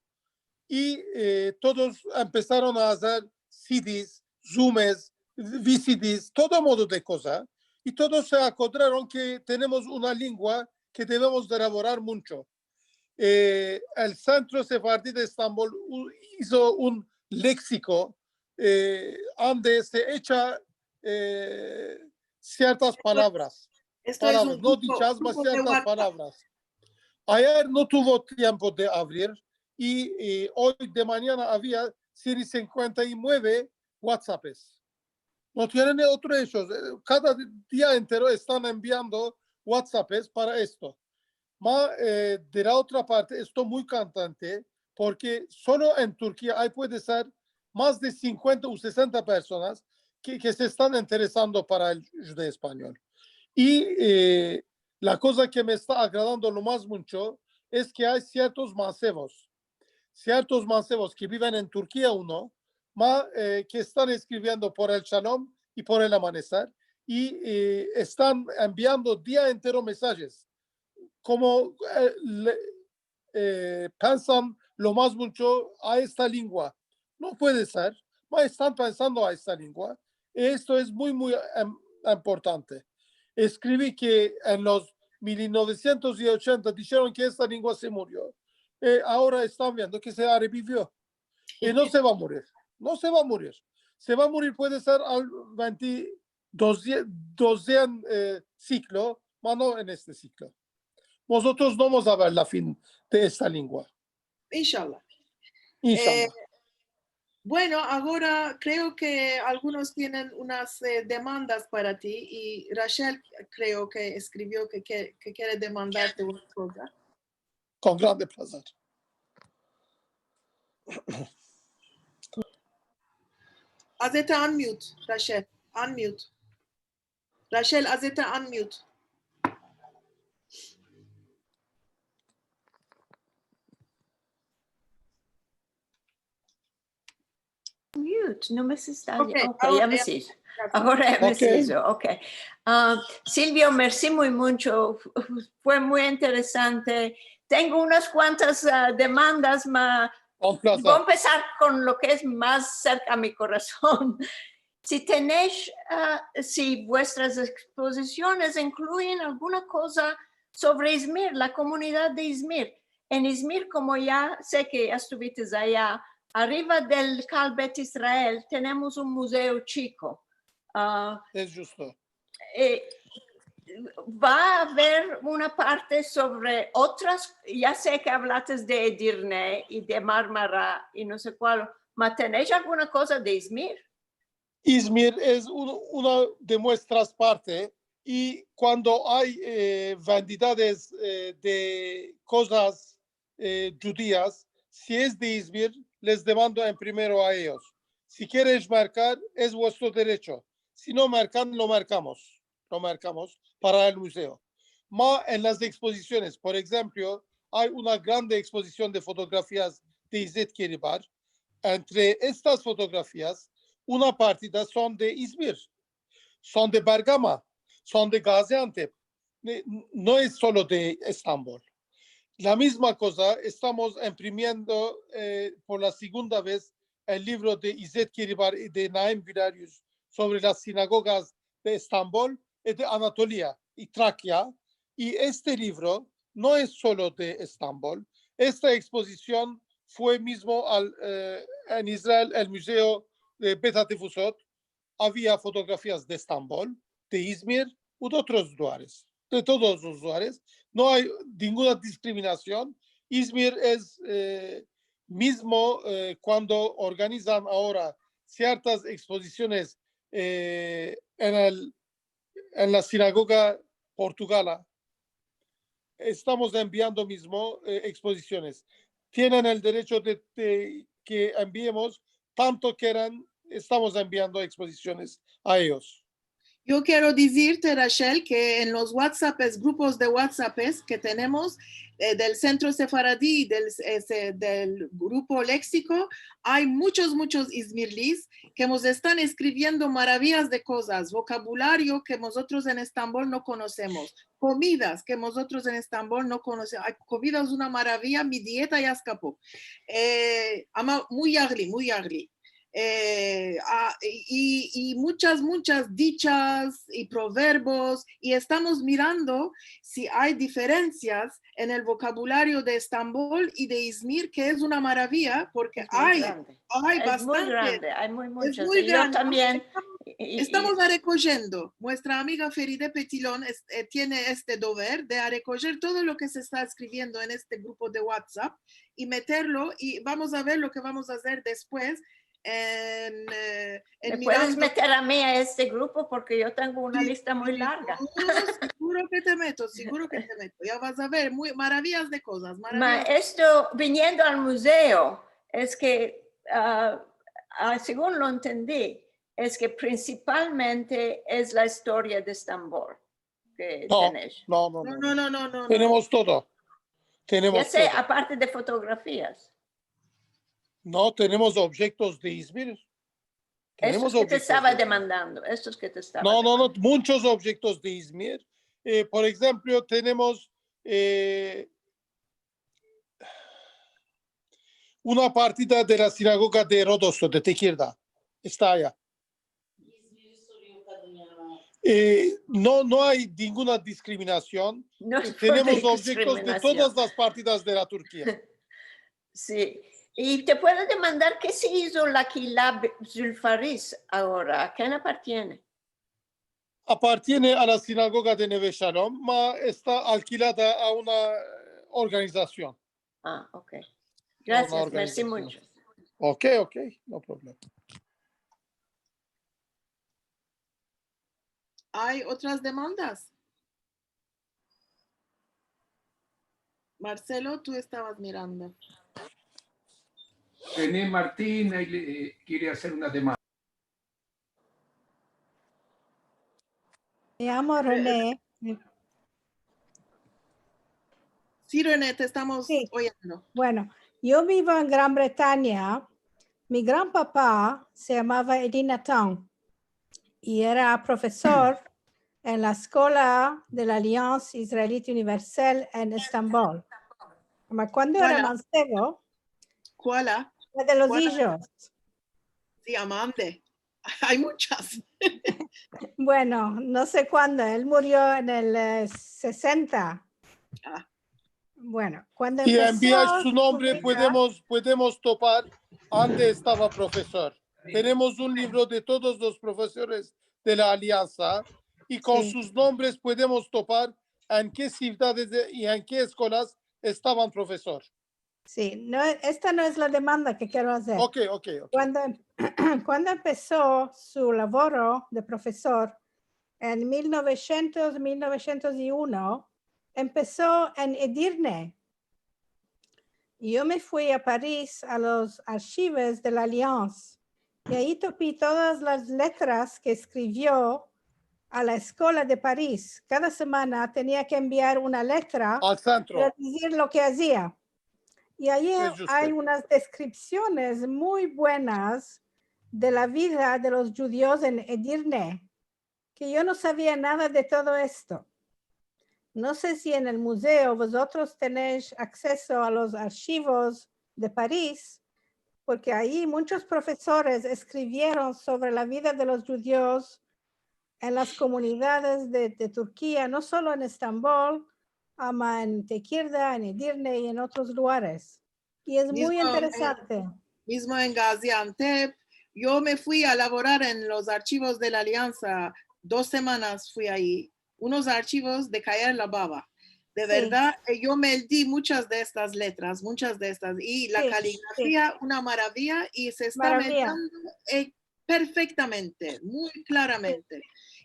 I, eh, todos empesaron a azer C Ds, Zooms, V C Ds, todo modo de koza. I todos se akodraron ke tenemos una lengua ke devemos de lavorar muncho. Eh, el Sentro Sefardi de Estambol u-, izo un leksiko, eh, ande se echa, eh, siertas palavras. Esto es Palavras, un no grupo, dichas, mas grupo de siertas WhatsApp. Palavras. Ayer no tuvo tiempo de avrir i, i oy de manyana avia sien sinkuenta i mueve WhatsApps. No tienen otro echo. Eh, kada dia entero estan enviando WhatsApps para esto. Ma, eh, de la otra parte, esto muy kontente, porke solo en Turkia ay puede ser mas de sinkuenta u sesenta personas ke, ke se estan interesando para el djudeo-espanyol. I, eh, la koza ke me esta agradando lo mas muncho es ke ay siertos mansevos, siertos mansevos ke biven en Turkia uno, ma, eh, ke estan eskriviendo por el Shalom i por el Amaneser, i, eh, estan enviando dia entero mensajes, komo, eh, le, eh, pensan lo mas muncho a esta lengua. No puede ser, ma estan pensando a esta lengua. Esto es muy, muy, em, importante. Eskrivi ke en los mil novesientos i ochenta disheron ke esta lengua se murio. Eh, agora estan viendo ke se arevivio. I no se va a murir. No se va a murir. Se va a murir, puede ser al vente, dos, dos, eh, siklo, ma no en este siklo. Mozotros no vamos a ver la fin de esta lengua. Inshallah. Inshallah. Eh, bueno, agora kreo ke algunos tienen unas, eh, demandas para ti i Rachel kreo ke eskrivio ke, ke, ke kere demandarte una koza. Kon grande plazer. Azete unmute, Rachel. Unmute. Rachel, azete unmute. Mute, no me se esta Ok, oye. Ok, agora ya me ya. Sigo. Agora ya me Ok. Sigo, ok. Ah, Silvio, mersi muy muncho. Fu-, fue muy interesante. Tengo unas kuantas, ah, demandas, ma Un vo a plazer. empesar kon lo ke es mas serka a mi korason. Si tenesh, ah, si vuestras ekspozisiones inkluyen alguna koza sovre Izmir, la komunidad de Izmir. En Izmir, komo ya se ke ya estuvites aya, arriva del Kal Bet Israel tenemos un muzeo chiko. Ah, Es djusto. eh, va a aver una parte sovre otras, ya se ke avlates de Edirne i de Marmara i no se kual, ma tenesh alguna koza de Izmir? Izmir es un, una de muestras parte i kuando ay, eh, vendidades, eh, de kozas, eh, djudias, si es de Izmir, les demando en primero a eyos. Si keresh merkar, es vuestro derecho. Si no merkan, lo merkamos. Lo merkamos para el muzeo. Ma en las ekspozisiones, por enshemplo, ay una grande ekspozision de fotografias de Izet Keribar. Entre estas fotografias, una partida son de Izmir, son de Bergama, son de Gaziantep. Ne-, no es solo de Estambol. La mizma koza, estamos imprimiendo, eh, por la segunda vez el livro de Izet Keribar i de Naim Gülerius sovre las sinagogas de Estambol i de Anatolia i Trakia. I este livro no es solo de Estambol. Esta ekspozision fue mizmo al, eh, en Israel, el muzeo de Bet Hatefusot. Avia fotografias de Estambol, de Izmir u de otros lugares. de todos los lugares. No ay ninguna diskriminasion. İzmir es, e, mizmo, e, kuando organizan agora siertas ekspozisiones, e, en el, en la sinagoga portugala. Estamos enviando mizmo, e, ekspozisiones. Tienen el derecho de, de ke enviemos tanto keran, estamos enviando ekspozisiones a eyos. Yo kero dizirte, Rachel, ke en los WhatsApps, grupos de WhatsApps ke tenemos, e, del Sentro Sefaradi, del, e, se-, del grupo Leksiko, ay munchos, munchos izmirlis ke mos estan eskriviendo maraviyas de kozas, vokabulario ke mozotros en Estambol no konosemos, komidas ke mozotros en Estambol no konosemos. Ay komidas una maraviya, mi dieta ya eskapo. E, ama muy yagli, muy yagli. E, a, i, i munchas, munchas dichas i proverbios, i estamos mirando si ay diferensias en el vokabulario de Estambol i de İzmir, ke es una maraviya, porke ay, ay bastante. Es muy grande, ay muy munchas. Es muy grande. Yo tambien. Estamos, i, i estamos arekoyendo. Muestra amiga Feride Petilon es-, e, tiene este dever de arekoyer todo lo ke se esta eskriviendo en este grupo de WhatsApp i meterlo, i vamos a ver lo ke vamos a azer despues en, e, en mirando. Me puedes meter a mi a este grupo porke yo tengo una lista muy larga. Si, si, siguro, siguro ke te meto, siguro ke te meto. Ya vas a ver, muy, maraviyas de kozas, maravillas. Ma esto, viniendo al muzeo, es ke, a, a, segun lo entendi, es ke prinsipalmente es la istoria de Estambol ke tenesh. No, no, no, no. No, no, no, no, no. Tenemos todo. Tenemos todo. Ya se, aparte de fotografias. No, tenemos objektos de İzmir. Tenemos objektos de İzmir. Estos ke te estava demandando, estos ke te estava demandando. No, no, no, munchos objektos de İzmir. E, por enshemplo, tenemos, e, una partida de la sinagoga de Rodoso, de Tekirdağ. Esta aya. E, no, no ay ninguna diskriminasion. No es por diskriminasion. E, tenemos objektos de todas las partidas de la Turkia. Si. I te puedo demandar ke se izo la Kila Be-, Zulfaris agora? A ken apartiene? Apartiene a la sinagoga de Neve Shalom, ma esta alkilada a una, e, organizasion. A, okey. Grasias, mersi muncho. Okey, okey, no problema. Ay otras demandas? Marcelo, tu estavas mirando. René Martin, e, kere azer una demanda. Me yamo René. Si, René, te estamos oyendo. Si. Bueno, yo bivo en Gran Bretanya. Mi gran papa se yamava Elie Nathan i era profesor en la eskola de la Alliance Israélite Universelle en Estambol. Ama kuando era mansebo, kuala? La de los ijos. Si, ama ande. Ay munchas. Bueno, no se kuando. El murio en el, e, sesenta. A. Bueno, kuando empeso... I en via su nombre podemos, podemos topar ande estava profesor. Tenemos un livro de todos los profesores de la Aliansa i kon sus nombres podemos topar en ke sivdades de, i en ke eskolas estavan profesor. Si, no, esta no es la demanda ke kero azer. Okey, okey, okey. Kuando em-, kuando empeso su lavoro de profesor en mil novesientos, mil novesientos i uno, empeso en Edirne. Yo me fui a Paris a los arshivos de la Alliance i ayi topi todas las letras ke eskrivio a la eskola de Paris. Kada semana tenia ke enviar una letra al sentro para dizir lo ke azia. I ayi ay unas deskripsiones muy buenas de la vida de los djudios en Edirne, ke yo no savia nada de todo esto. No se si en el muzeo vozotros tenesh akseso a los arshivos de Paris, porke ayi munchos profesores eskrivieron sovre la vida de los djudios en las komunidades de, de Turkia, no solo en Estambol, ama en Tekirdağ, en Edirne i en otros lugares. I es muy interesante. Mizmo en, mizmo en Gaziantep, yo me fui a lavorar en los arshivos de la Aliansa, dos semanas fui ayi. unos archivos de kayer la baba. De verdad, eh, yo meldi munchas de estas letras, munchas de estas, i la kaligrafia, una maraviya, i se esta meldando, eh, perfektamente, muy klaramente.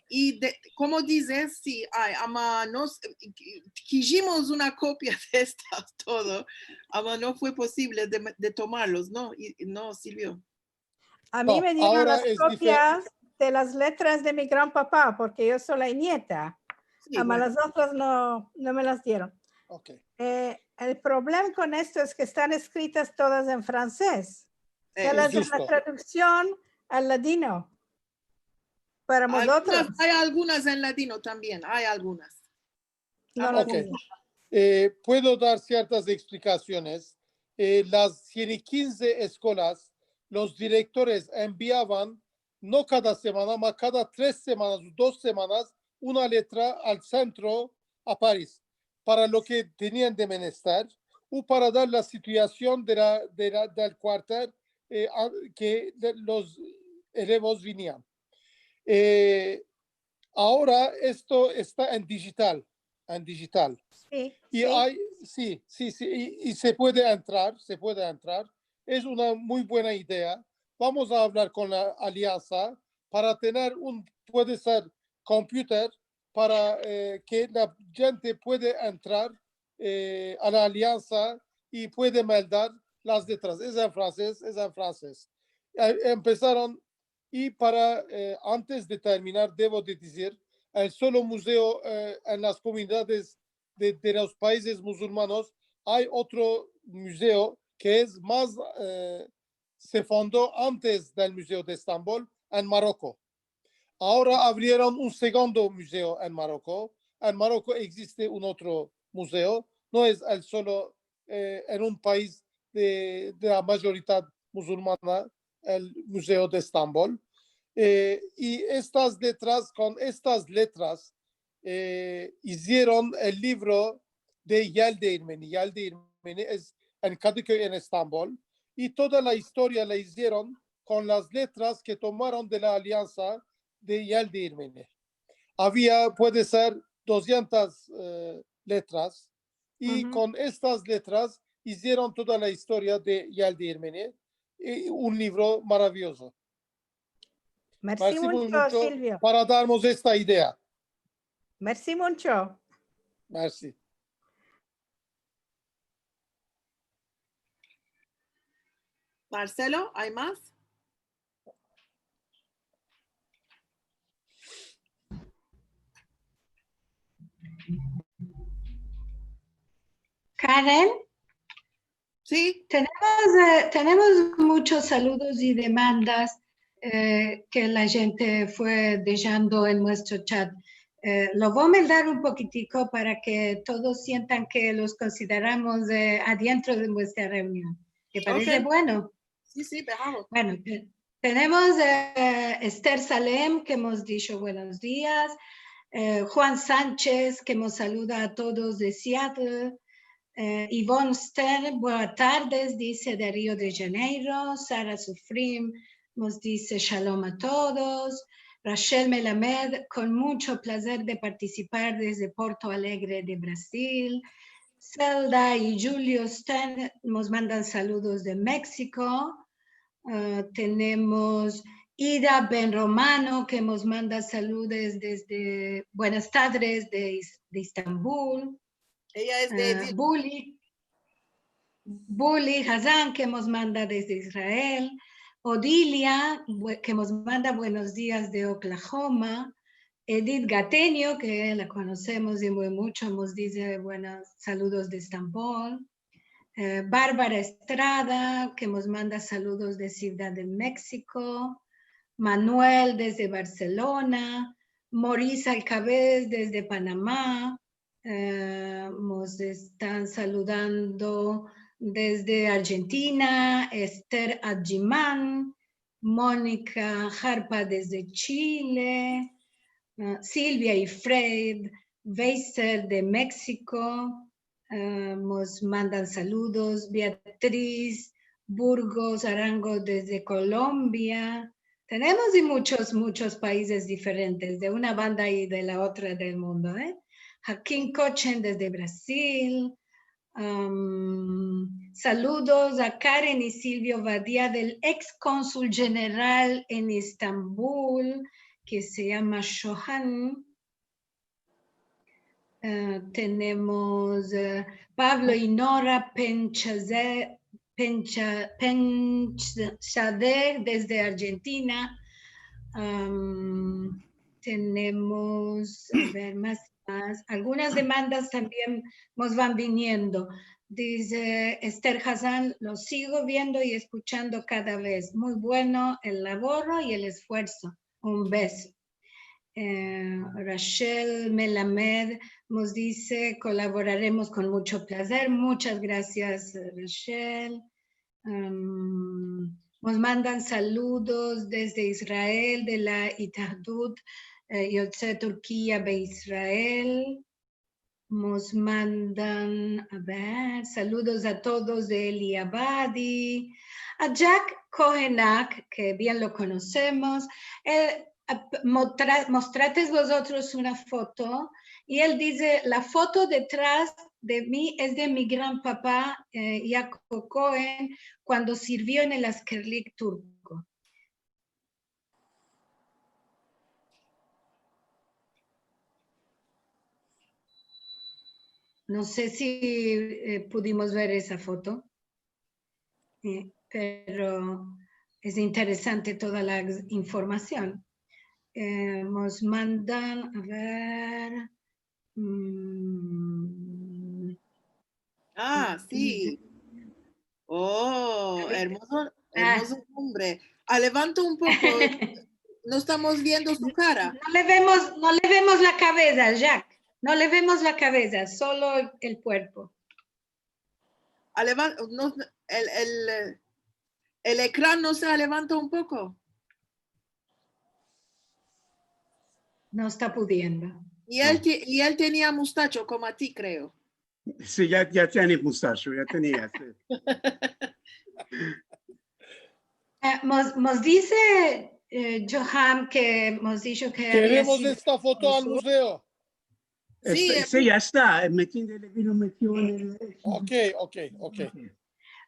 I de, komo dizes, si ay, ama nos, kijimos una kopia de estas todo, ama no fue posivle de, de tomarlos, no, i, no sirvio. A mi me dieron las kopias de las letras de mi gran papa, porke yo so la nieta. Ama las otras no, no me las dieron. Eh, el problema kon esto es ke estan eskritas todas en fransez. Kual es la traduksion al ladino? Para mozotros. Ay algunas en ladino tambien, ay algunas. No las tengo. Eh, puedo dar siertas eksplikasiones. Eh, las sien i kinze eskolas, los direktores enviavan, no kada semana, ma kada tres semanas o dos semanas, una letra al sentro a Paris, para lo ke tenian de menester, o para dar la situasion de la, de la, del kuartel, eh, a, ke de, los elevos vinian. Eh, agora esto esta en dijital, en dijital. Si, I ay, si, si, si, i, i se puede entrar, se puede entrar. Es una muy buena idea. Vamos a avlar kon la aliansa para tener un, puede ser, computer para, eh, ke la djente puede entrar, eh, a la aliansa i puede meldar las letras. Es en fransez, es en fransez. Eh, empesaron i para, eh, antes de terminar, devo de dizir, el solo muzeo, eh, en las komunidades de, de los paizes muzulmanos, ay otro muzeo ke es mas, eh, se fondo antes del Muzeo de Estambol en Maroko. Agora avrieron un segundo muzeo en Maroko. En Maroko egziste un otro muzeo. No es el solo, eh, en un paiz de, de la mayoridad muzulmana, el Muzeo de Estambol. Eh, i estas letras, kon estas letras, eh, izieron el livro de Yel Deirmeni. Yel Deirmeni es en Kadıköy, en Estambol, i toda la istoria la izieron kon las letras ke tomaron de la aliansa de Yel Deirmeni. Avia, puede ser, dosientas, eh, letras, i kon estas letras izieron toda la istoria de Yel Deirmeni, i un livro maraviozo. Mersi muncho, Silvio. Para darmos esta idea. Mersi muncho. Mersi. Marcelo, ay mas? Karen? Si. Tenemos, eh, tenemos munchos saludos i demandas, eh, ke la djente fue dejando en muestro chat. Eh, lo vo a meldar un pokitiko para ke todos sientan ke los konsideramos, eh, adientro de muestra reunion. Te parese bueno? Si, si, behavo. Bueno, te-, tenemos, eh, Esther Salem, ke emos disho buenos dias. Eh, Juan Sanchez, ke mos saluda a todos de Seattle. Eh, Yvonne Stern, buenas tardes, dize, de Rio de Janeiro. Sara Sufrim mos dize shalom a todos. Rachel Melamed, kon muncho plazer de partisipar dezde Porto Alegre de Brazil. Zelda i Julio Stern mos mandan saludos de Meksiko. Eh, tenemos Ida Ben Romano, ke mos manda saludos dezde, buenas tardes, de Is-, de Estambul. Eya es de, eh, Buli, Buli Hazan, ke mos manda dezde Israel. Odilia, bue-, ke mos manda buenos dias de Oklahoma. Edith Gateño, ke la konosemos i muy muncho, mos dize buenos saludos de Estambol. Eh, Barbara Estrada, ke mos manda saludos de Sivdad de Meksiko. Manuel dezde Barselona. Moris Alkavez dezde Panama. Eh, mos estan saludando dezde Arjentina, Ester Adjiman, Monika Harpa dezde Chile, eh, Silvia i Fred Weiser de Meksiko, eh, mos mandan saludos, Beatriz Burgos Arango dezde Kolombia, Tenemos de muchos, muchos paizes diferentes, de una banda i de la otra del mundo, e? Hakim Kochen desde Brazil. Am, saludos a Karen i Silvio Badia, del eks konsul jeneral en Estambul, ke se yama Shohan. E, tenemos, e, Pablo i Nora Penchaze-, Pencha-, Penchader desde Argentina. Am, tenemos, a ver, mas, mas. Algunas demandas tambien mos van viniendo. Dize Esther Hazan: "Lo sigo viendo i eskuchando kada vez. Muy bueno el lavoro i el esfuerso. Un beso." E, Rachel Melamed mos dize: "Kolaboraremos kon mucho plazer." Muchas grasias, Rachel. Am, mos mandan saludos desde Israel, de la Itahdut, e, Yotze Turkia be Israel. Mos mandan, a ver, saludos a todos de Eli Abadi. A Jack Kohenak, ke bien lo konosemos, el, a, motra-, mostrates vozotros una foto, i el dize: "La foto detras de mi es de mi gran papa, e, Yaakov Kohen, kuando sirvio en el askerlik turko." No se si, e, pudimos ver esa foto, e, pero es interesante toda la informasion. E, mos mandan, a ver, mm, A, si. O, ermozo, ermozo hombre. Alevanta un poko. No estamos viendo su kara. No le vemos, no le vemos la kaveza, Jack. No le vemos la kaveza, solo el, el kuerpo. Alevan-, no, el, el, el ekran no se alevanta un poko. No esta pudiendo. I el, i el tenia mustacho komo a ti, kreo. Si, ya, ya tiene mustacho, ya tenia, si. E, mos, mos dize, e, Johan ke mos disho ke avia sido konsul. Keremos esta foto al muzeo. Si, esta, si, ya esta. E, Metin de Levino metió en el... Okey, okey, okey.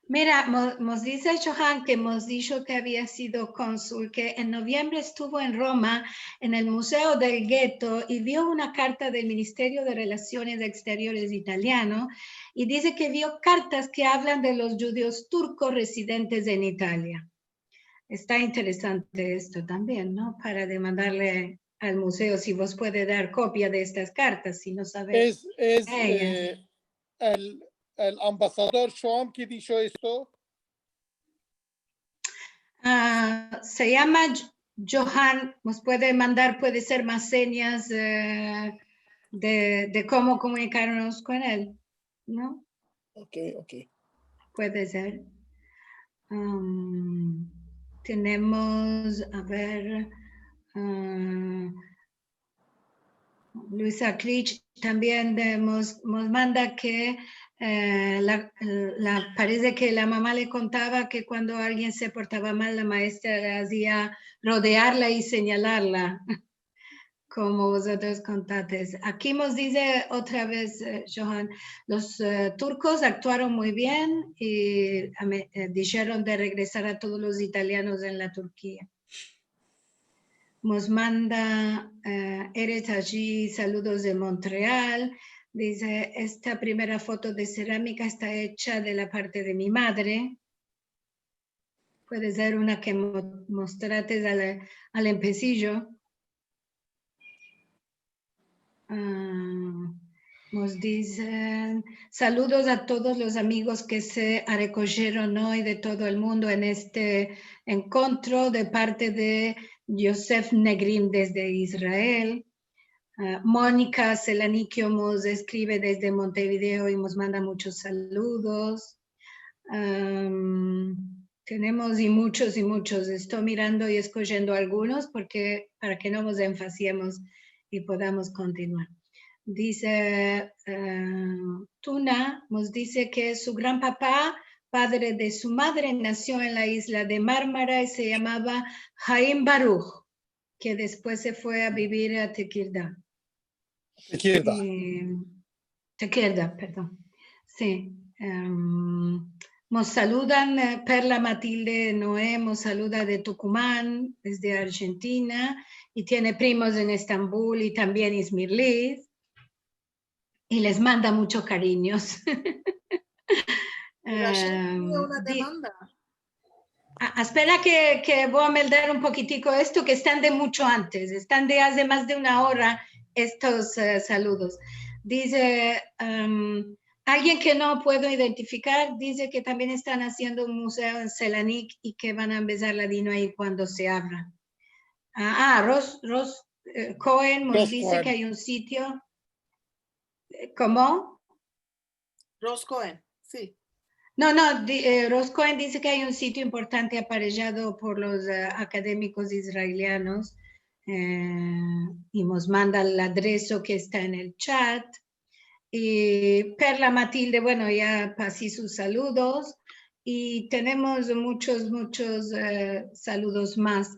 Mira, mo-, mos dize Johan ke mos disho ke avia sido konsul, ke en noviembre estuvo en Roma, en el Museo del Gueto, i vio una karta del Ministerio de Relasiones Eksteriores italiano, i dize ke vio kartas ke avlan de los djudios turkos rezidentes en Italia. Esta interesante esto tambien, no? Para demandarle al museo si vos puede dar kopia de estas kartas, si no saves de ellas. Es, es, e, el, el ambasador Shoham ke disho esto. A, se yama Jo-, Johan, mos puede mandar, puede ser mas senyas, e, de, de komo komunikarmos kon el, no? Okey, okey. Puede ser. Am, tenemos, a ver, a, Luisa Klich tambien de, mos, mos manda ke, e, la, la, parese ke la mama le kontava ke kuando alguien se portava mal, la maestra le azia rodearla i senyalarla, komo vozotros kontates. Aki mos dize otra vez, e, Johan, los, e, turkos aktuaron muy bien i ame-, e, disheron de regresar a todos los italianos en la Turkia. Mos manda, e, Eret Aji, saludos de Montreal. Dize: "Esta primera foto de seramika esta echa de la parte de mi madre." Puede ser una ke mo-, mostrates al, al empesijo. A, mos dizen: "Saludos a todos los amigos ke se arekojeron oy de todo el mundo en este enkontro de parte de Yosef Negrin desde Israel." A, Monika Selanikio mos eskrive desde Montevideo i mos manda muchos saludos. Am, tenemos i muchos i muchos. Esto mirando i eskojiendo algunos porke, para ke no mos enfasiemos i podamos kontinuar. Dize, e, Tuna, mos dize ke su gran papa padre de su madre, nació en la isla de Mármara y se llamaba Haim Baruch, que después se fue a vivir a Tekirdağ. Tekirdağ. Eh, Tekirdağ, perdón. Si. Em, mos saludan, eh, Perla Matilde Noé, mos saluda de Tucumán, desde Argentina, i tiene primos en Estambul i tambien Izmirliz. I les manda munchos karinyos. Pero Hashem Em, tiene una di- demanda. Ah, espera ke, ke vo a meldar un pokitiko esto, ke estan de muncho antes, estan de aze mas de una ora estos, eh, saludos. Dize, em, alguien ke no puedo identifikar, dize ke tambien estan aziendo un muzeo en Selanik i ke van a ambezar ladino ayi kuando se avra. Ah, ah, Ros, Ros, eh, Cohen mos Ros dize Cohen. Ke ay un sitio. Eh, komo? Ros Cohen, si. No, no, di- eh, Ros Cohen dize ke ay un sitio importante aparejado por los, eh, akademikos israelianos, eh, i mos manda el adreso ke esta en el chat. I Perla Matilde, bueno, ya pasi sus saludos. I tenemos munchos, munchos, eh, saludos mas.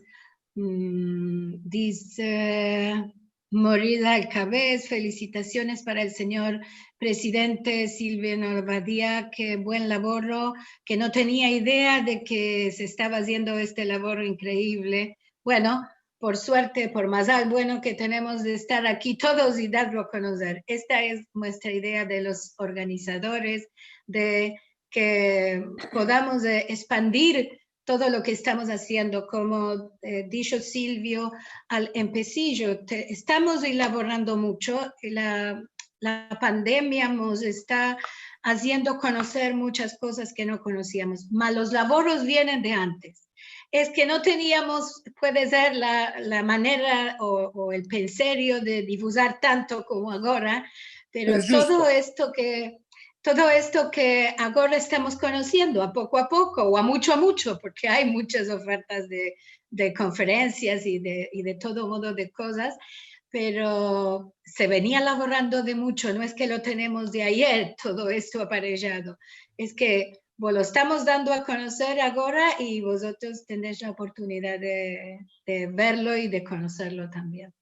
Mm, dize Morida Alkabez, felisitasiones para el sinyor presidente Silvio Obadiah, ke buen lavoro, ke no tenia idea de ke se estava aziendo este lavoro inkreivle. Bueno, por suerte, por mazal bueno ke tenemos de estar aki todos i darlo a konoser. Esta es muestra idea de los organizadores, de ke podamos, eh, espandir todo lo ke estamos aziendo. Komo, eh, disho Silvio al empesijo, te- estamos elaborando muncho. La, la pandemia mos esta aziendo konoser munchas kozas ke no konosiamos, ma los lavoros vienen de antes. Es ke no teniamos, puede ser, la, la manera o, o el penserio de divuzar tanto komo agora, pero Es djusto. todo esto ke, todo esto ke agora estamos konosiendo a poko a poko o a muncho a muncho, porke ay munchas ofertas de, de konferensias i de, i de todo modo de kozas, pero se venia lavorando de muncho, no es ke lo tenemos de ayer, todo esto aparejado, es ke vos lo estamos dando a konoser agora i vozotros tenesh la oportunidad de, de verlo i de konoserlo tambien.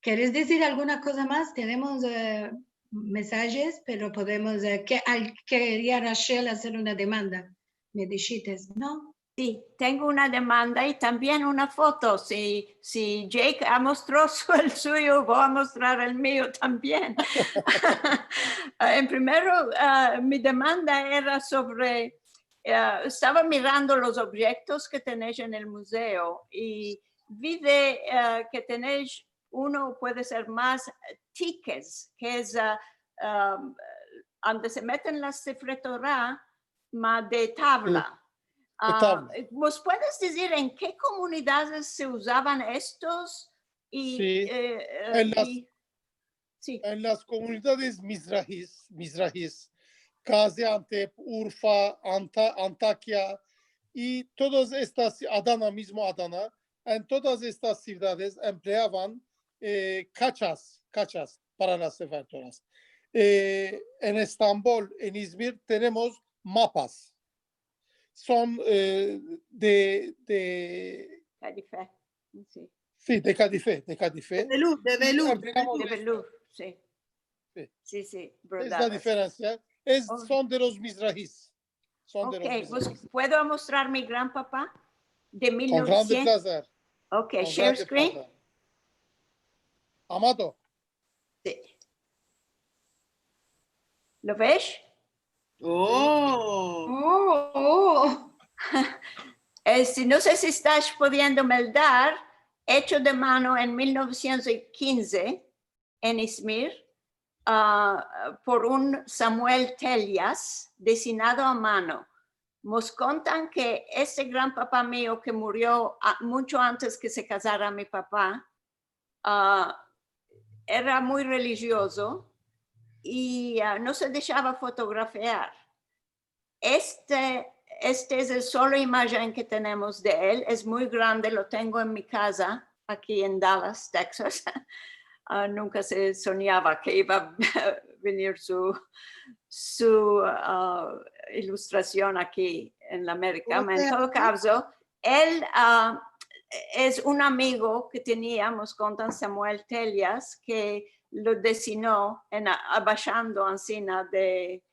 Keres dizir alguna koza mas? Tenemos, eh, mensajes, pero podemos, eh, ke, al, keria Rachel azer una demanda. Me dishites, no? Si, tengo una demanda i tambien una foto. Si, si Jake ya mostro su, el suyo, vo a mostrar el mio tambien. En primero, ah, mi demanda era sovre, ah, estava mirando los objektos ke tenesh en el muzeo i vi de, ah, ke tenesh uno, puede ser mas, eh, tikes, ke es, ah, am, ande se meten la Sefre Tora, ma de tavla. De tavla. Ah, mos puedes dizir en ke komunidades se uzavan estos? I, Si, eh, en las i- si. En las komunidades mizrahis, mizrahis, Gaziantep, Urfa, Anta-, Antakya i todas estas, Adana, mizmo Adana, en todas estas sivdades empleavan, eh, kachas, kachas para las Sefer Toras. Eh, en Estambol, en Izmir, tenemos mapas. Son, eh, de, de Kadife. Si. Si, de kadife, de kadife. De velur, de I velur. empleamos De velur, si. Si. Si, si, Es la bordadas. diferensia. Es, Ok. Son de los mizrahis. Son de los Ok, pues, mizrahis. puedo mostrar mi gran papa de Kon grande mil novesientos? plazer. Ok, Kon share grande screen. plazer. Amado, Si. Lo vesh? Oh. Oh, oh. Eh, si, no se si estas pudiendo meldar, echo de mano en mil novesientos i kinze en Izmir, ah, por un Samuel Telyas, desinado a mano. Mos kontan ke este gran papa mio ke murio a-, muncho antes ke se kazara mi papa, ah, era muy relijiozo i, ah, no se deshava fotografiar. Este, este es el solo imajen ke tenemos de el. Es muy grande, lo tengo en mi kaza, aki en Dallas, Texas. Ah, nunka se sonyava ke iva a venir su, su, ah, ilustrasion aki en la Amerika. Komo se yama? En todo kavzo, el, a, es un amigo ke teniamos, kontan Samuel Telias, ke lo desino en a-, abashando ansina de,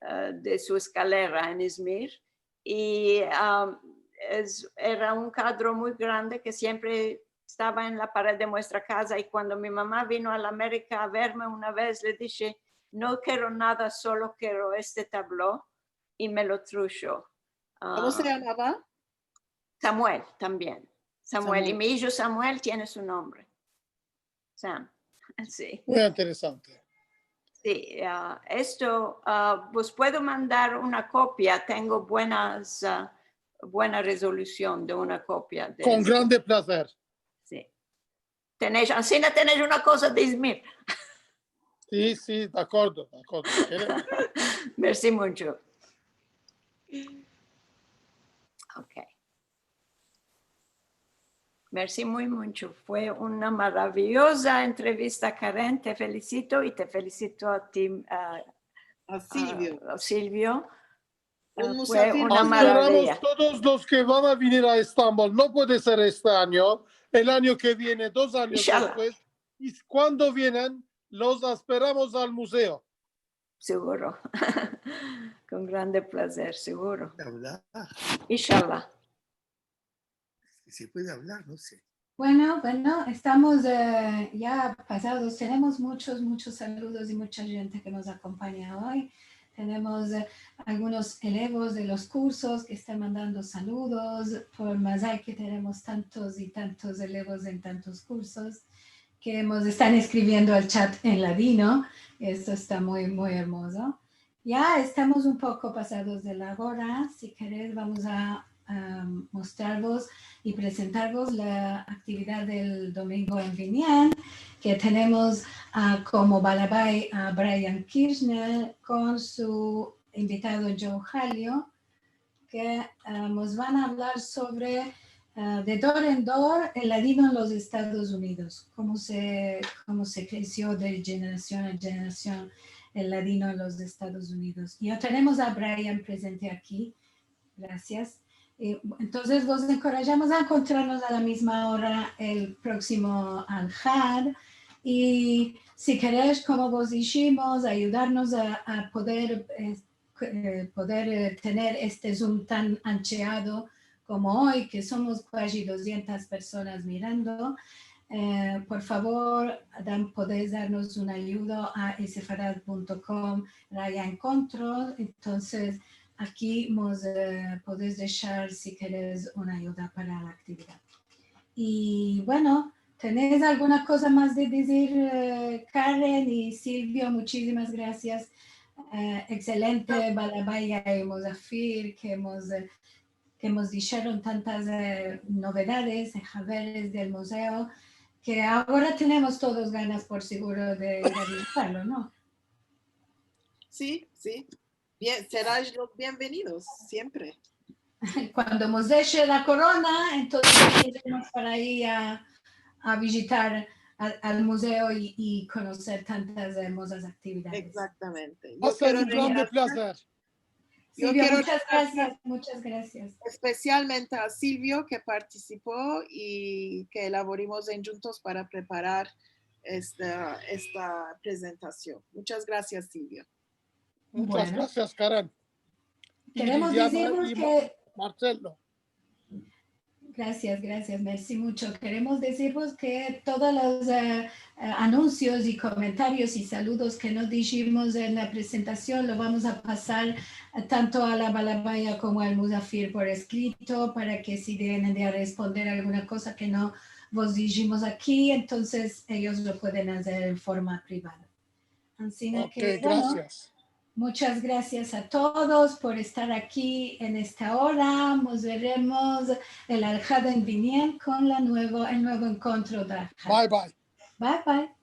a, de su eskalera en Izmir. I, a, es, era un kadro muy grande ke siempre estava en la pared de muestra kaza, i kuando mi mama vino a la Amerika a verme una vez, le dishe: "No kero nada, solo kero este tablo", i me lo trusho. Komo se yamava? Samuel, tambien. Samuel. Samuel. I mi ijo Samuel tiene su nombre. Sam. Si. Muy interesante. Si, a, esto, a, vos puedo mandar una kopia. Tengo buenas, a, buena rezolusion de una kopia de esto. Kon grande plazer. Si. Tenesh, ansina tenesh una koza de Izmir. Si, si, de akordo, de akordo. Mersi muncho. Ok. Mersi muy muncho. Fue una maraviyoza entrevista, Karen. Te felisito i te felisito a ti, a, a Silvio. A Silvio. Un, a, fue muzafir, una maraviya. Asperamos todos los ke van a venir a Estambol. No puede ser este anyo, el anyo ke viene, dos anyos despues. Inshallah. I kuando vienen, los asperamos al muzeo. Seguro. Kon grande plazer, seguro. Avlar. Inshallah. Si se puede avlar, no se. Bueno, bueno, estamos, e, ya pasados. Tenemos muchos, muchos saludos i mucha djente ke mos akompanya oy. Tenemos, e, algunos elevos de los kursos ke estan mandando saludos. Por mazal ke tenemos tantos i tantos elevos en tantos kursos ke mos estan eskriviendo al chat en ladino. Esto esta muy, muy ermozo. Ya estamos un poko pasados de la ora. Si keresh, vamos a, a mostrarvos i prezentarvos la aktividad del domingo en viniendo, ke tenemos, a, komo balabay a Brian Kirchner kon su invitado Joe Halio, ke, a, mos van a avlar sovre, a, de dor en dor el ladino en los Estados Unidos, komo se, komo se kresio de djenerasion a djenerasion el ladino en los Estados Unidos. I ya tenemos a Brian prezente aki. Grasias. E, entonses, vos enkorajamos a enkontrarmos a la mizma ora el proksimo Alhad. I si keresh, komo vos dishimos, ayudarmos a, a poder, e, e, poder, e, tener este Zoom tan ancheado komo oy, ke somos kuaji dosientas personas mirando. E, por favor, dan, podesh darmos un ayudo a sefarad punto com raya enkontro. Entonses, aki mos, e, podesh deshar, si keresh, una ayuda para la aktividad. I, bueno, tenesh alguna koza mas de dizir, e, Karen i Silvio? Muchisimas grasias. E, ekselente balabaya i muzafir ke mos, e, ke mos disheron tantas, e, novedades, e, haberes del muzeo, ke agora tenemos todos ganas, por seguro, de, de vizitarlo, no? Si, si. Bien, seresh los bienvenidos siempre. Kuando mos deshe la korona, entonses iremos para ayi a, a vizitar al, al muzeo i, i konoser tantas ermozas aktividades. Eksaktamente. Va a ser un grande plazer. Silvio, muchas grasias, muchas grasias. Espesialmente a Silvio, ke partisipo i ke elaborimos endjuntos para preparar esta, esta prezentasion. Muchas grasias, Silvio. Muchas grasias, Karen. Keremos dizirvos ke Marcelo. Grasias, grasias, mersi muncho. Keremos dizirvos ke todos los, e, e, anunsios i komentarios i saludos ke no dishimos en la prezentasion lo vamos a pasar, e, tanto a la balabaya komo al muzafir por eskrito, para ke si tienen de responder alguna koza ke no vos dishimos aki, entonses eyos lo pueden azer en forma privada. Ansina ke, bueno, muchas grasias a todos por estar aki en esta ora. Mos veremos el Alhad en viniendo kon la nuevo, el nuevo enkontro de Alhad. Bye, bye. Bye, bye.